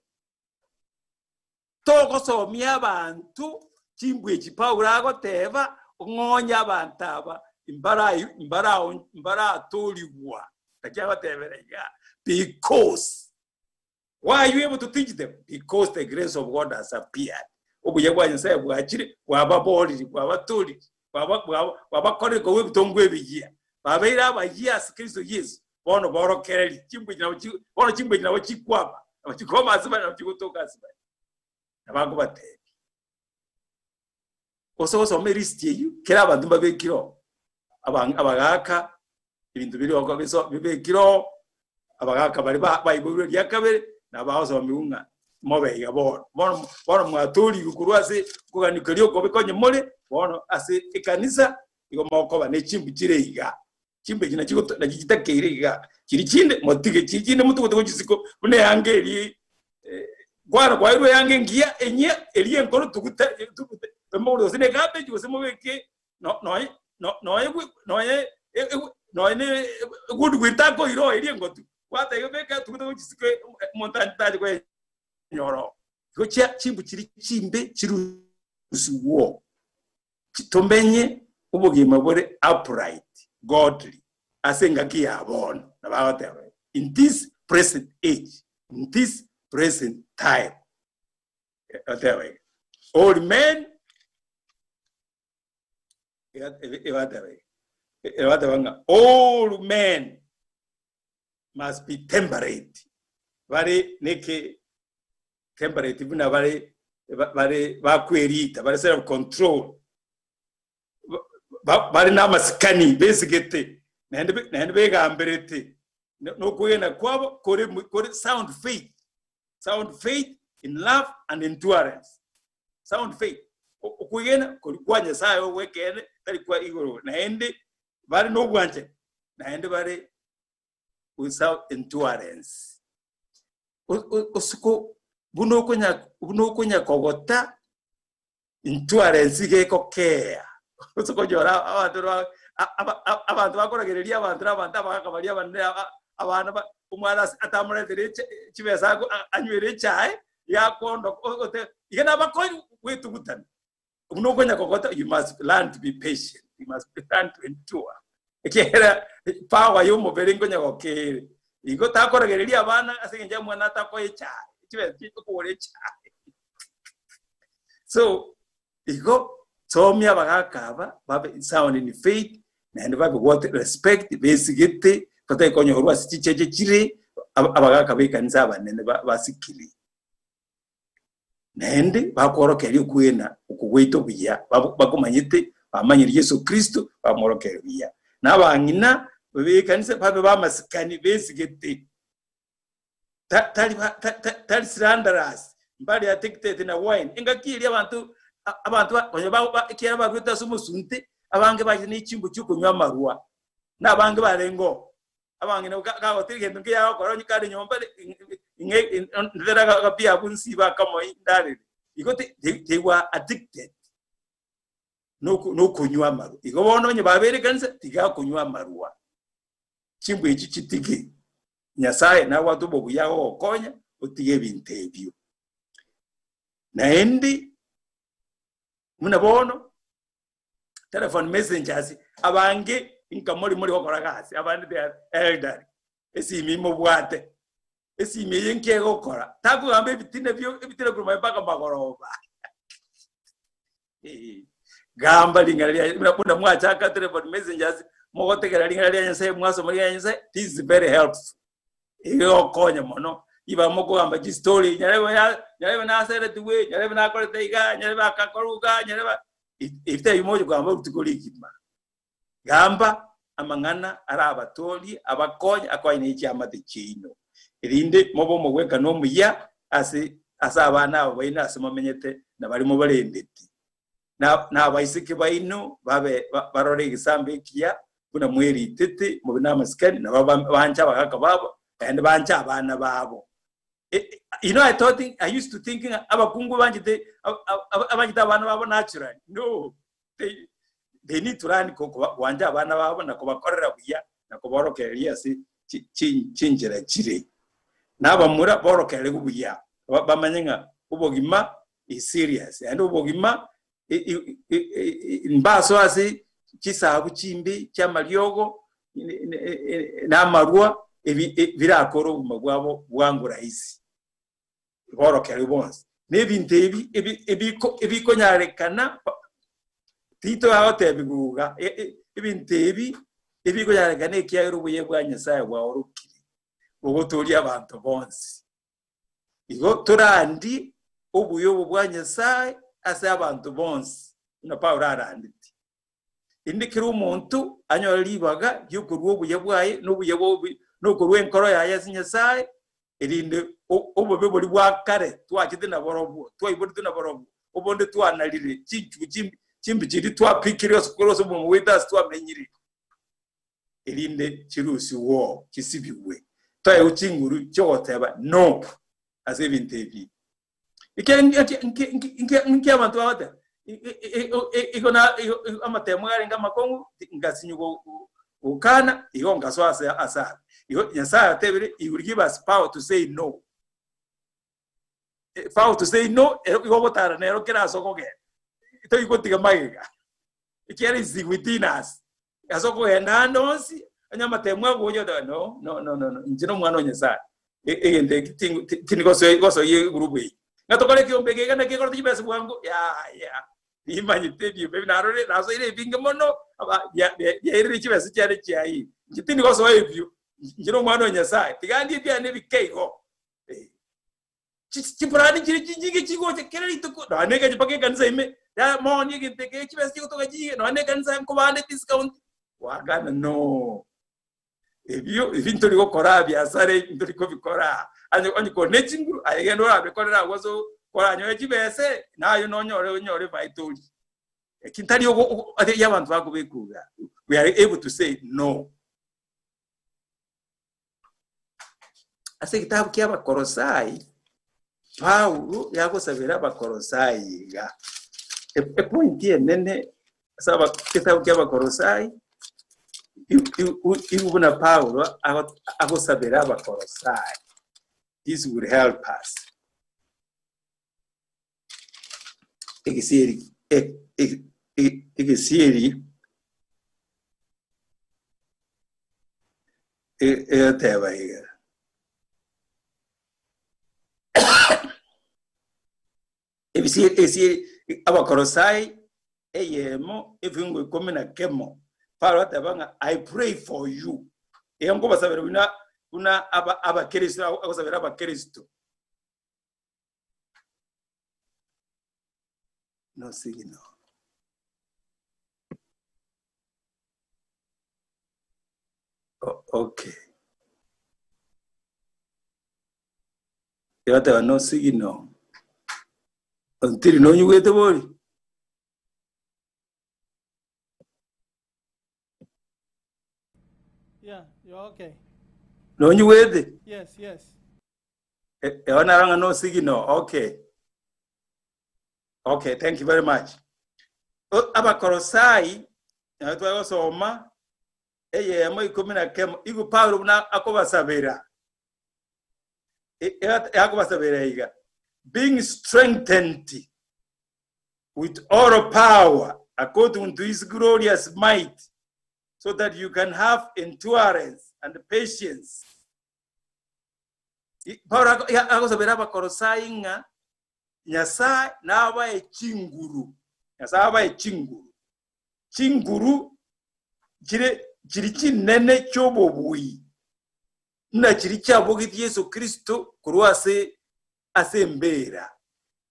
Togosomia abanto chimbwa echi Paulo agoteba, ng'onye abanto aba mbaratorigwa. Naki agotebera iga, because why are you able to teach them? Because the grace of God has appeared. Obuya bwa Nyasaye bwachire, bwababoriri, bwabatoriri, bwabakorire kobua ebitongwa ebiyia. Babeire abayia ase Kristo Yesu, bono borokererie chimbwa echi nabo bono chimbwa echi nabo chikwama, nabo chikwama ase bare, nabo chigotoka ase bare. Nabo akobatebia, Gose gosoma elisiti eyio, kera abanto mbabekire oo, abagaaka, ebinto biria oko biso bibekire oo, abagaaka baria ba baiboirwe eria kabere, nabo bagosomigwa ng'a. Mobe iga bono. Bono bono mwatorigwe korwa ase okogania keria okobe konye more, bono ase ekanisa igo mokoba ne chimbu chire iga. Chimbu echi nachi goto nachi chitakeire iga. Chiri chinde motige, chiri chinde motogote gochia isiko buna eanga eria kwana kwairwe eanga engiya enyia eria enkoro tuguta tugute emogoro gose ne ecabbage gose mobeke no noe no noe noe noe ne egoodwill takoira oo eria engotu. Gwateba beka tuguta gochia isiko omonto tache koyenyora oo. Igo chia chimbu chiria chimbe chirusigwe oo. Tomenye obogima bore upright, godly, ase engaki ya bono. Nabo agoteba iga, in this present age, in this present time. Agoteba iga, all men, egoteba iga, egoteba ng'a all men must be temperate, bare neke temperate buna bare bare bakwerita, bare self control, bare namasikani, besigete, naende naende begamberete, nokwegena kwabo kore kore sound faith, sound faith in love and endurance. Sound faith, okwegena kori kwa Nyasaye ogw'ekeene, tari kwa igoro, naende bare nobwanchani, naende bare without endurance. Osiko buna okonya buna okonya kogota endurance iga egokea. Ase okonyora abanto abanto bakoragereria abanto na abanto abagaka baria abanene abana ba omwana ase atamoretere echa chibesa ako anywere echae, iga akondoka ote iga nabakonye gwetugutana. Buna okonya kogota you must learn to be patient, you must learn to endure. Ekiagera power ya omobere nkonya gokere. Igo takoragereria abana ase eng'encho omwana atakoa echae, chibesa chia okogora echae. So, igo somia abagaka aba babe sound in faith naende babe what respect besigete batari konyorwa ase chicheche chire abagaka ba ekanisa abanene basikire. Naende bakworokereria okwegena oko gwaito buya, bakomanyete, bamanyire Yeso Kristo, bamworokereria buya. Na abang'ina b'ekanisa babe b'amasikani, besigete, tari tari slanderers, mbari addicted na wine. Engaki eria abanto abanto konya ekiagera baruete ase omosunte, abange bachete ne chimbu chi'okonywa amarwa, na abange barenge oo. Abang'ina gagotira egento nkeya agokora onye kare nyomba ing'e ndetera agapia abwo nsibe akamo ndarere. Igo they were addicted nokonywa amarwa. Igo bono onye babeire ekanisa tiga konywa amarwa. Chimbwa echi chitige. Nyasaye nabwate obobuya agogokonya otige ebinto ebio. Naende buna bono telephone messengers abange inka mori mori gokora gasi abande they are elderly esimi mobwate esimi eye nki egokora takogamba ebitina bio ebitina korwa mpaka magoroba gamba ring'ana ria buna buna mwachaka telephone messengers mogotegera ring'ana ria Nyasaye mwasoma ring'ana ria Nyasaye this is very helpful egokonya mono iba mokogamba chistori nyarebe nyarebe naseretigwe nyarebe nakorete iga nyarebe akakoruga nyarebe ebitari bimoche kogamba rituko rigima gamba amang'ana arabatorie abakonye akonye ne chiamate chiaino erinde mobe omogwekano omuya ase ase abana abo baino ase momenyete na baria mobarendeti na abaiseke baino babe barore egesambo ekiya buna mweritete mobe namasikani, nabo banche abagaka babo, naende banche abana babo. You know, I thought, I used to think abakungu banchete abanchete abana babo naturally. No, they need to learn kobancha abana babo na kobakorera buya na koborokereria ase chinchera chire. Na abamura borokererigwe buya, bamanye ng'a obogima is serious, yaani obogima mbasoe ase chisabu chimbe chi'amariogo na amarwa birakore obogima bwabo bwango rahisi. Borokerigwe bonsi. Na ebinto ebi ebikonyarekana titoagotebigwa iga, ebinto ebi ebikonyarekana ekiagera obuya bwa Nyasaye bwaorokire bogotoria abanto bonsi. Igo torandie obuya obo bwa Nyasae ase abanto bonsi, buna Paulo arandetie. Erinde kera omonto anyore ribaga ri'okorua obuya bwaye, na obuya bwa na okorua enkoro yaye ase Nyasae, Erinde obobe boria bwa kare twachete naborobwo, twaiboretwe naborobwo, obonde twanarire chinchugu chimbi chiria twapikire ase korwa ase omonwa gwaito ase twamenyire, erinde chirusigwe oo, chisibigwe, toegwe chinguru chi'ogoteba no ase ebinto ebi. Inki abanto bagoteba? Igo na amatemo arenge amakong'u, ngasinywa gokana, igo nkasoa ase ase abe. Igo Nyasaye atebire, he will give us power to say no. Power to say no, igo ogotara nero kera ase okogenda. Toigotiga magega. Ekiagera is within us. Ase okogenda ande onsi, onye amatemo agocha oteba no, no, no, no, no, inche nomwana o Nyasaye. Egento eki tindi gosoyia egroup eye. Ng'a tokore ekiombe eke iga naki ekoreta chibesa bwango, yaya, nimanyete ebiombe ebi narorire, nasoire ebinge mono, biairire chibesa chiane chiaye. Inche tindi gosoa ebio, inche nomwana o Nyasaye, tiga ndie ebiane ebike igo. Chipurani chire chinyinge chigocha kera rituko, nonya na egacha mpaka ekanisa ime, mooni egento eke chibesa chigotoka chinyinge, nonya na ekanisa nkobande discount, gwakana no. Ebio ebi ntori gokora biasara ebi ntori kobikora. Onye onye kore ne chinguru, aye genda orabikorere agwo ase koranyore chibese, naye nonyore onyore efaida orie. Eki ntari ogo ase abanto bakobekwa iga, we are able to say no. Ase egetabu kia Abakolosai, Paulo yagosabera Abakolosai iga. Epointi enene ase egetabu kia Abakolosai, igo buna Paulo agosabera Abakolosai. This will help us. Egesieri egesieri egoteba iga. Ebisieri Abakolosai eyemo ebiungo ikomi na kemo, Paulo ateba ng'a I pray for you. Iga nkobasabera buna buna abakristo agosabera abakristo. No signal. Okay. Ebateba no signal. Ontiri nonyigwete bori? Yeah, you're okay. Nonyigwete? Yes, yes. Eho naro ng'a no signal. Okay. Okay, thank you very much. Abakolosai nabo twagosoma eyemo ikomi na kemo igo Paulo buna akobasabera akobasabera iga being strengthened with all power according to his glorious might so that you can have endurance and patience Paulo agosabera Abakolosai ng'a Nyasae nabae chinguru, Nyasae abae chinguru, chinguru chire chiri chinene chi'obobui, buna chiria chiabogetie Yeso Kristo korwa ase ase embeera.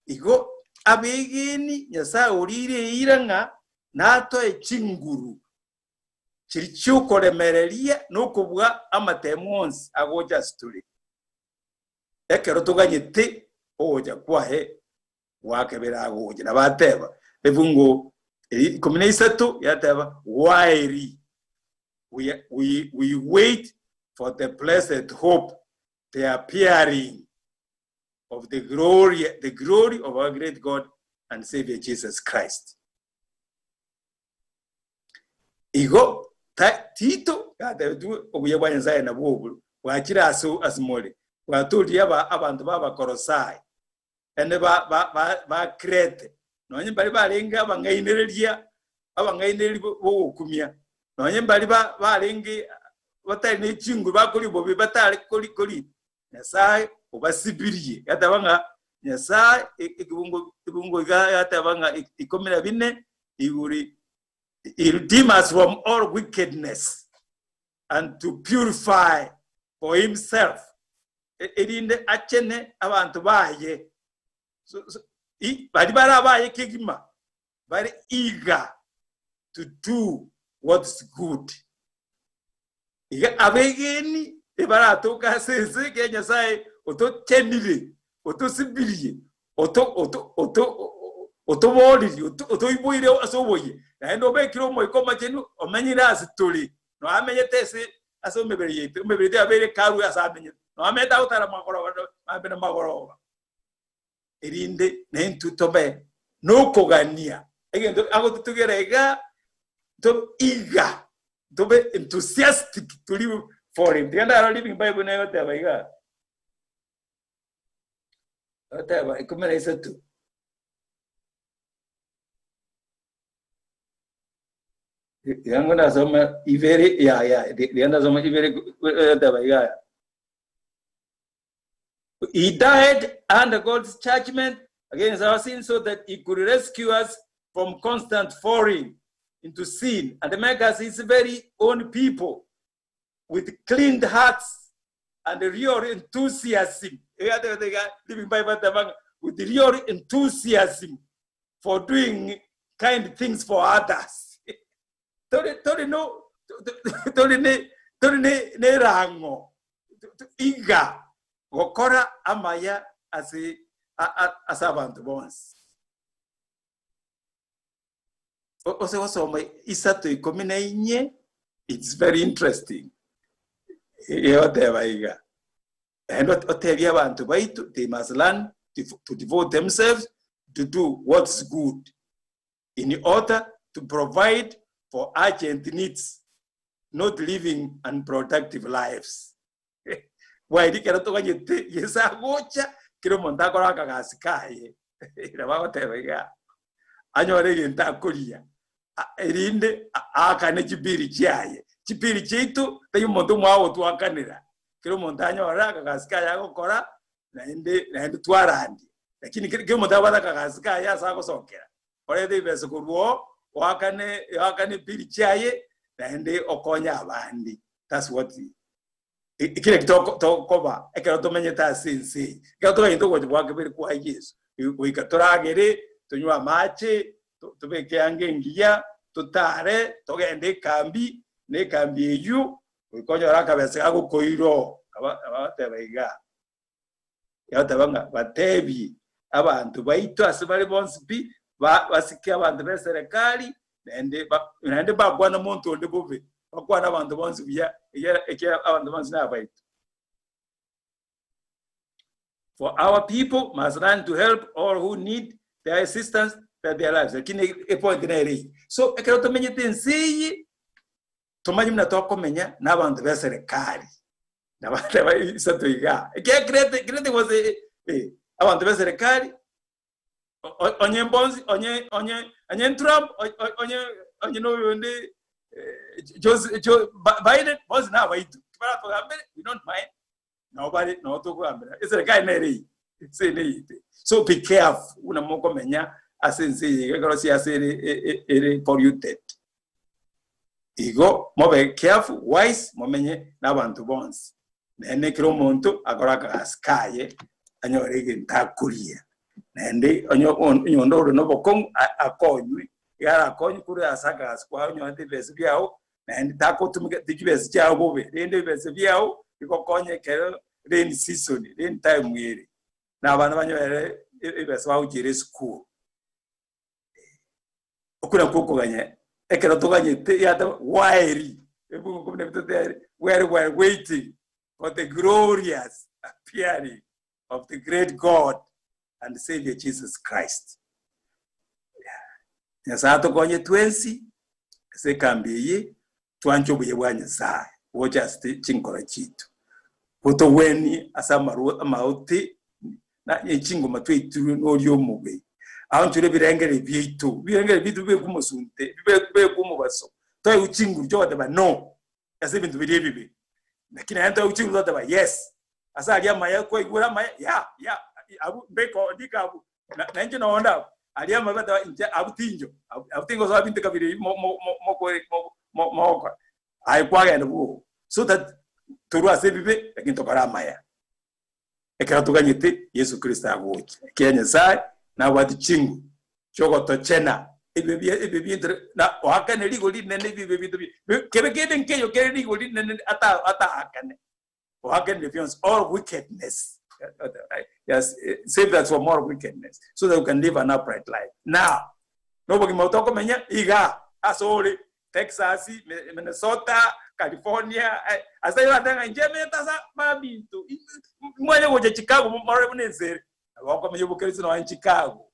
Igo abegeni Nyasae oriire eira ng'a natoe chinguru chiria chi'okoremereria na okobua amatemo onsi agocha ase tore, ekero toganyete ogocha kwaye gwakebere agocha. Nabo ateba, efungo ikomi na isato yateba, While we, we, we wait for the blessed hope, the appearing of the glory, the glory of our great God and Savior Jesus Christ. Igo Tito gatebetigwe obuya bwa Nyasae nabwo obo bwachire ase ase more, bwatooririe aba abanto b'Abakolosai, ende ba ba ba ba Krete, nonye mbari barenge abang'ainereria abang'ainereria b'ogokumia, nonye mbari ba barenge batari ne chinguru bakoria obobe batare kori kori Nyasae obasibirie. Gateba ng'a Nyasae ekebungo ebungo iga gateba ng'a ikomi na bine iguri he redeem us from all wickedness and to purify for himself erinde achene abanto baye so, so, bari bare abaye kegima bare eager to do what's good. Iga abegeni ebaratoka ase ense ekiagera Nyasae Otochenire, otosibirie, oto oto oto otoboririe, otoiboire ase oboyia, naende obekire Omoika Omochenu omenyire ase tore, nonya amenyete ase ase emebere yaito, emebere yaito yabeire ekarue ase amenyete, nonya amenyete agotara magoroba mambia na magoroba, erinde naintwe tobe nokogania egento agototugera iga to iga tobe enthusiastic to live for him. Tiga ndarore Living Bible negoteba iga, egoteba 13. Iga ngo ndasoma ibere ya ya tiga ndasoma ibere egoteba iga. He died under God's judgment against our sins so that he could rescue us from constant falling into sin and make us his very own people with cleaned hearts and real enthusiasm. Living Bible with real enthusiasm for doing kind things for others. Tori tori no tori ne tori ne nerang'o iga gokora amaya ase ase abanto bonsi. Ose gosoma isato ikomi na inye, it's very interesting. Egoteba iga, naende otebie abanto baito they must learn to devote themselves to do what's good in order to provide for urgent needs, not living unproductive lives. Bwaeri ekero toganyete Yeso agocha, kera omonto akore akagasi kaye, nabo agoteba iga, anyore egento akoria, erinde aakane chibiri chiaye. Chibiri chiaito tari omonto omwao ogotwakanera, kera omonto anyore akagasi kaye agokora, naende naende twarandie. Lakini kera omonto abwate akagasi kaye ase agosokera, orete ebesa korwa oo, oakane oakane ebiri chiaye, naende okonye abande. That's what ekio naki tokoba ekero tomenyete ase ense eye. Ekero toganyete ogocha gwa kabere kwa Yeso, goika toragere, tonywe amache, tobeke eanga engiya, totare, togende ekambi, na ekambi eyio goika onyore akabesa gagokoira oo. Abateba iga, Yagoteba ng'a batebie abanto baito ase bare bonsi pi, basike abanto b'eserekari, naende naende mbakwana monto onde bobe, bakwane abanto bonsi buya, ekiagera abanto bonsi nabaito. For our people must learn to help all who need their assistance that their lives. Lakini epoint nere eye. So ekero tomenyete ense eye, tomanye buna tokomenya na abanto b'eserekari. Nabateba isato iga. Ekiagera Krete, Krete was a, eh, abanto b'eserekari, onye mbonsi, onye, onye, onye Trump, onye, onye noyonde, Jose, Jo, Biden, bonsi nabaito. Baratogambere, we don't mind. Nabo bare, nabo tokogambera. Eserekari nere eye, ense eye neyete. So be careful, buna mokomenya ase ense eye, ekero siasa ere, ere polluted. Igo mobe careful, wise, momenye nabanto bonsi. Naende kera omonto akore akagasi kaye, anyore egento akoria. Naende onye onde ore nobokong'u akonywe, iga arakonywe korwa ase akagasi kwao onyorete ebesa biao, naende tagotumeka chibesa chiao bobe, rende ebesa biao bigokonye ekero rain season, rain time ere, na abana banyore ebesa bagochiera esukuru. Okwo nakwo okoganya, ekero toganyete yateba while, ebuku buna ebitoteere, while we are waiting for the glorious appearing of the great God and Saviour Jesus Christ. Nyasae atokonye twensi ase ekambi eye, twanche obuya bwa Nyasae gocha ase chinkoro chiaito, botogwenie ase amarwa amaote na chingoma twaitirwe noria omobe. Aonchore ebirengererio biaito, ebirengererio biaito bibekwe omosunte, bibekwe omobaso, toegwe chinguru chiogoteba no ase ebinto biria ebibe, lakini naende toegwe chinguru togoteba yes ase aria amaya kwaigure amaya ya ya abwo mbeka oo ndika abwo na inche nonde abwo aria amabe bateba inche abwo tincho abwo tingosoa binto kabere ebi mo- mo- mo- mokore mo- mo- mogokora aye kwagenda bwogo so that torwe ase ebibe lakini tokore amaya. Ekero toganyete Yeso Kristo agocha, ekiagera Nyasae nabwate chinguru chiogotochena ebibe bia ebibe biaito na oakane rigori rinene ebibe biaito bi kebe kende nkeiyo kere rigori rinene ata ataakane. Oakanire bionsi all wickedness. Yes, save us from all wickedness so that we can live an upright life. Now, nobogima otokomenya iga ase ore Texas, Minnesota, California, ase aye bateba ng'a inche emete ase ababinto, mwanye gocha Chicago morore buna ense ere. Nabo okomenya obokristo nonya Chicago.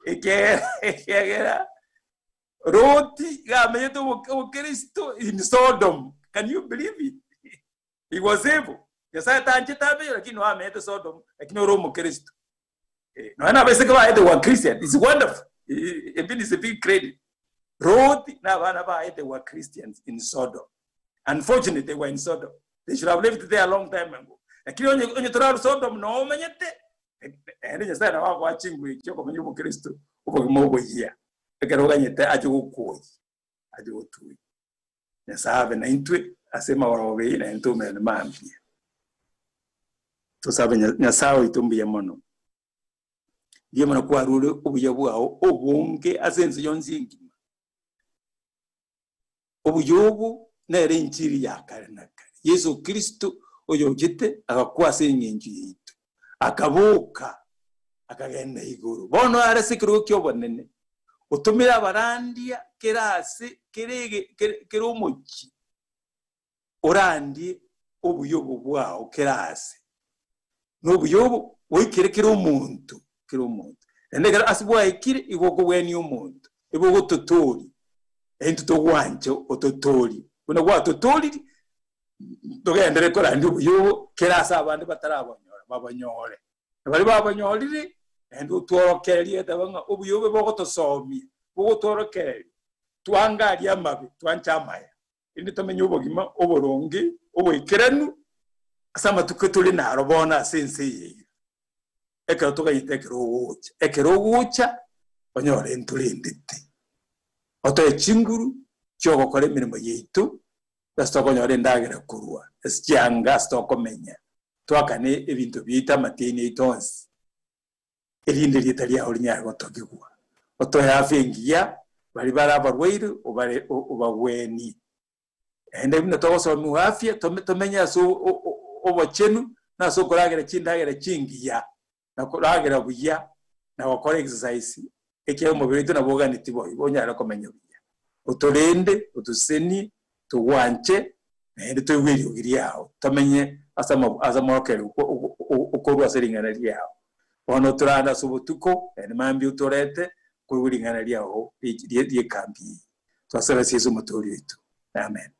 Ekiagera ekiagera Loti iga amenyete obokristo in Sodom. Can you believe it? He was able. Nyasaye tanchete abeyo lakini nonya amenyete Sodom lakini ore omokristo. Nonya na abaiseke baye they were Christian. It's wonderful. Even is a big credit. Lot na abana baye they were Christians in Sodom. Unfortunately they were in Sodom. They should have left there a long time ago. Lakini onye onye toraru Sodom no omenyete ende Nyasaye nabo agoa chinguru echio okomenya omokristo obogima oboyia. Ekero oganyete ache gokuoyia, ache gotuoyia. Nyasaye abe naintwe ase amagorogo eye naende toumerane mambia. Tosabe Nyasaye oito mbuya mono. Mbuya mono kwarure obuya bwao obonge ase ense yonsi engima. Obuya obo nere enchiri ya kare na kare. Yeso Kristo oyochete agakwa ase eng'encho yaito, akaboka akagenda igoro. Bono are ase ekerogo ki'obonene, otomire abarandia kera ase kera kera omochie, orandie obuya obo bwao kera ase. Na obuya obo boikere kera omonto, kera omonto. Naende ekero ase bwaikire igo okobwania omonto, igo ogototoria, naintwe togwanche ototorie. Buna gwatotoririe, togenderere korandia obuya obo kera ase abande batarabonyora, babonyore. Na baria babanyorire, naende otworokererie etebe ng'a obuya obe bogotosomia, bogotworokereria, twangarie amabe, twanche amaya, erinde tomenye obogima oboronge, oboikeranu, ase amatuko tore naro bono ase ense eye iga. Ekero toganyete ekero ogocha, ekero ogocha, onyore ntorendete. Otoe chinguru chi'ogokora emeremo yaito, ase tokonyora endagera korwa ase chianga ase tokomenya, twakane ebinto biaito amatiaini aito onsi, erinde erieta riao rinyare gotogigwa. Otoe afya engiya, baria bare abarwaire obare obagwenie. Naende buna togosomiwa afya, tomenye ase obochenu na ase okoragera chindagera chingiya, na koragera buya, na gokora exercise, ekiagera omobere oito nabo oganeti boigo onyare komenya buya. Otorende, otosesenie, togwanche, naende toigwe eriogi riao, tomenye ase ase amorokererio okorwa ase ring'ana riao. Bono otorande ase obotuko, naende mambia otorete koigwa ring'ana riao rie ekambi eye. Twasaba ase Yeso Omotoori oito. Amen.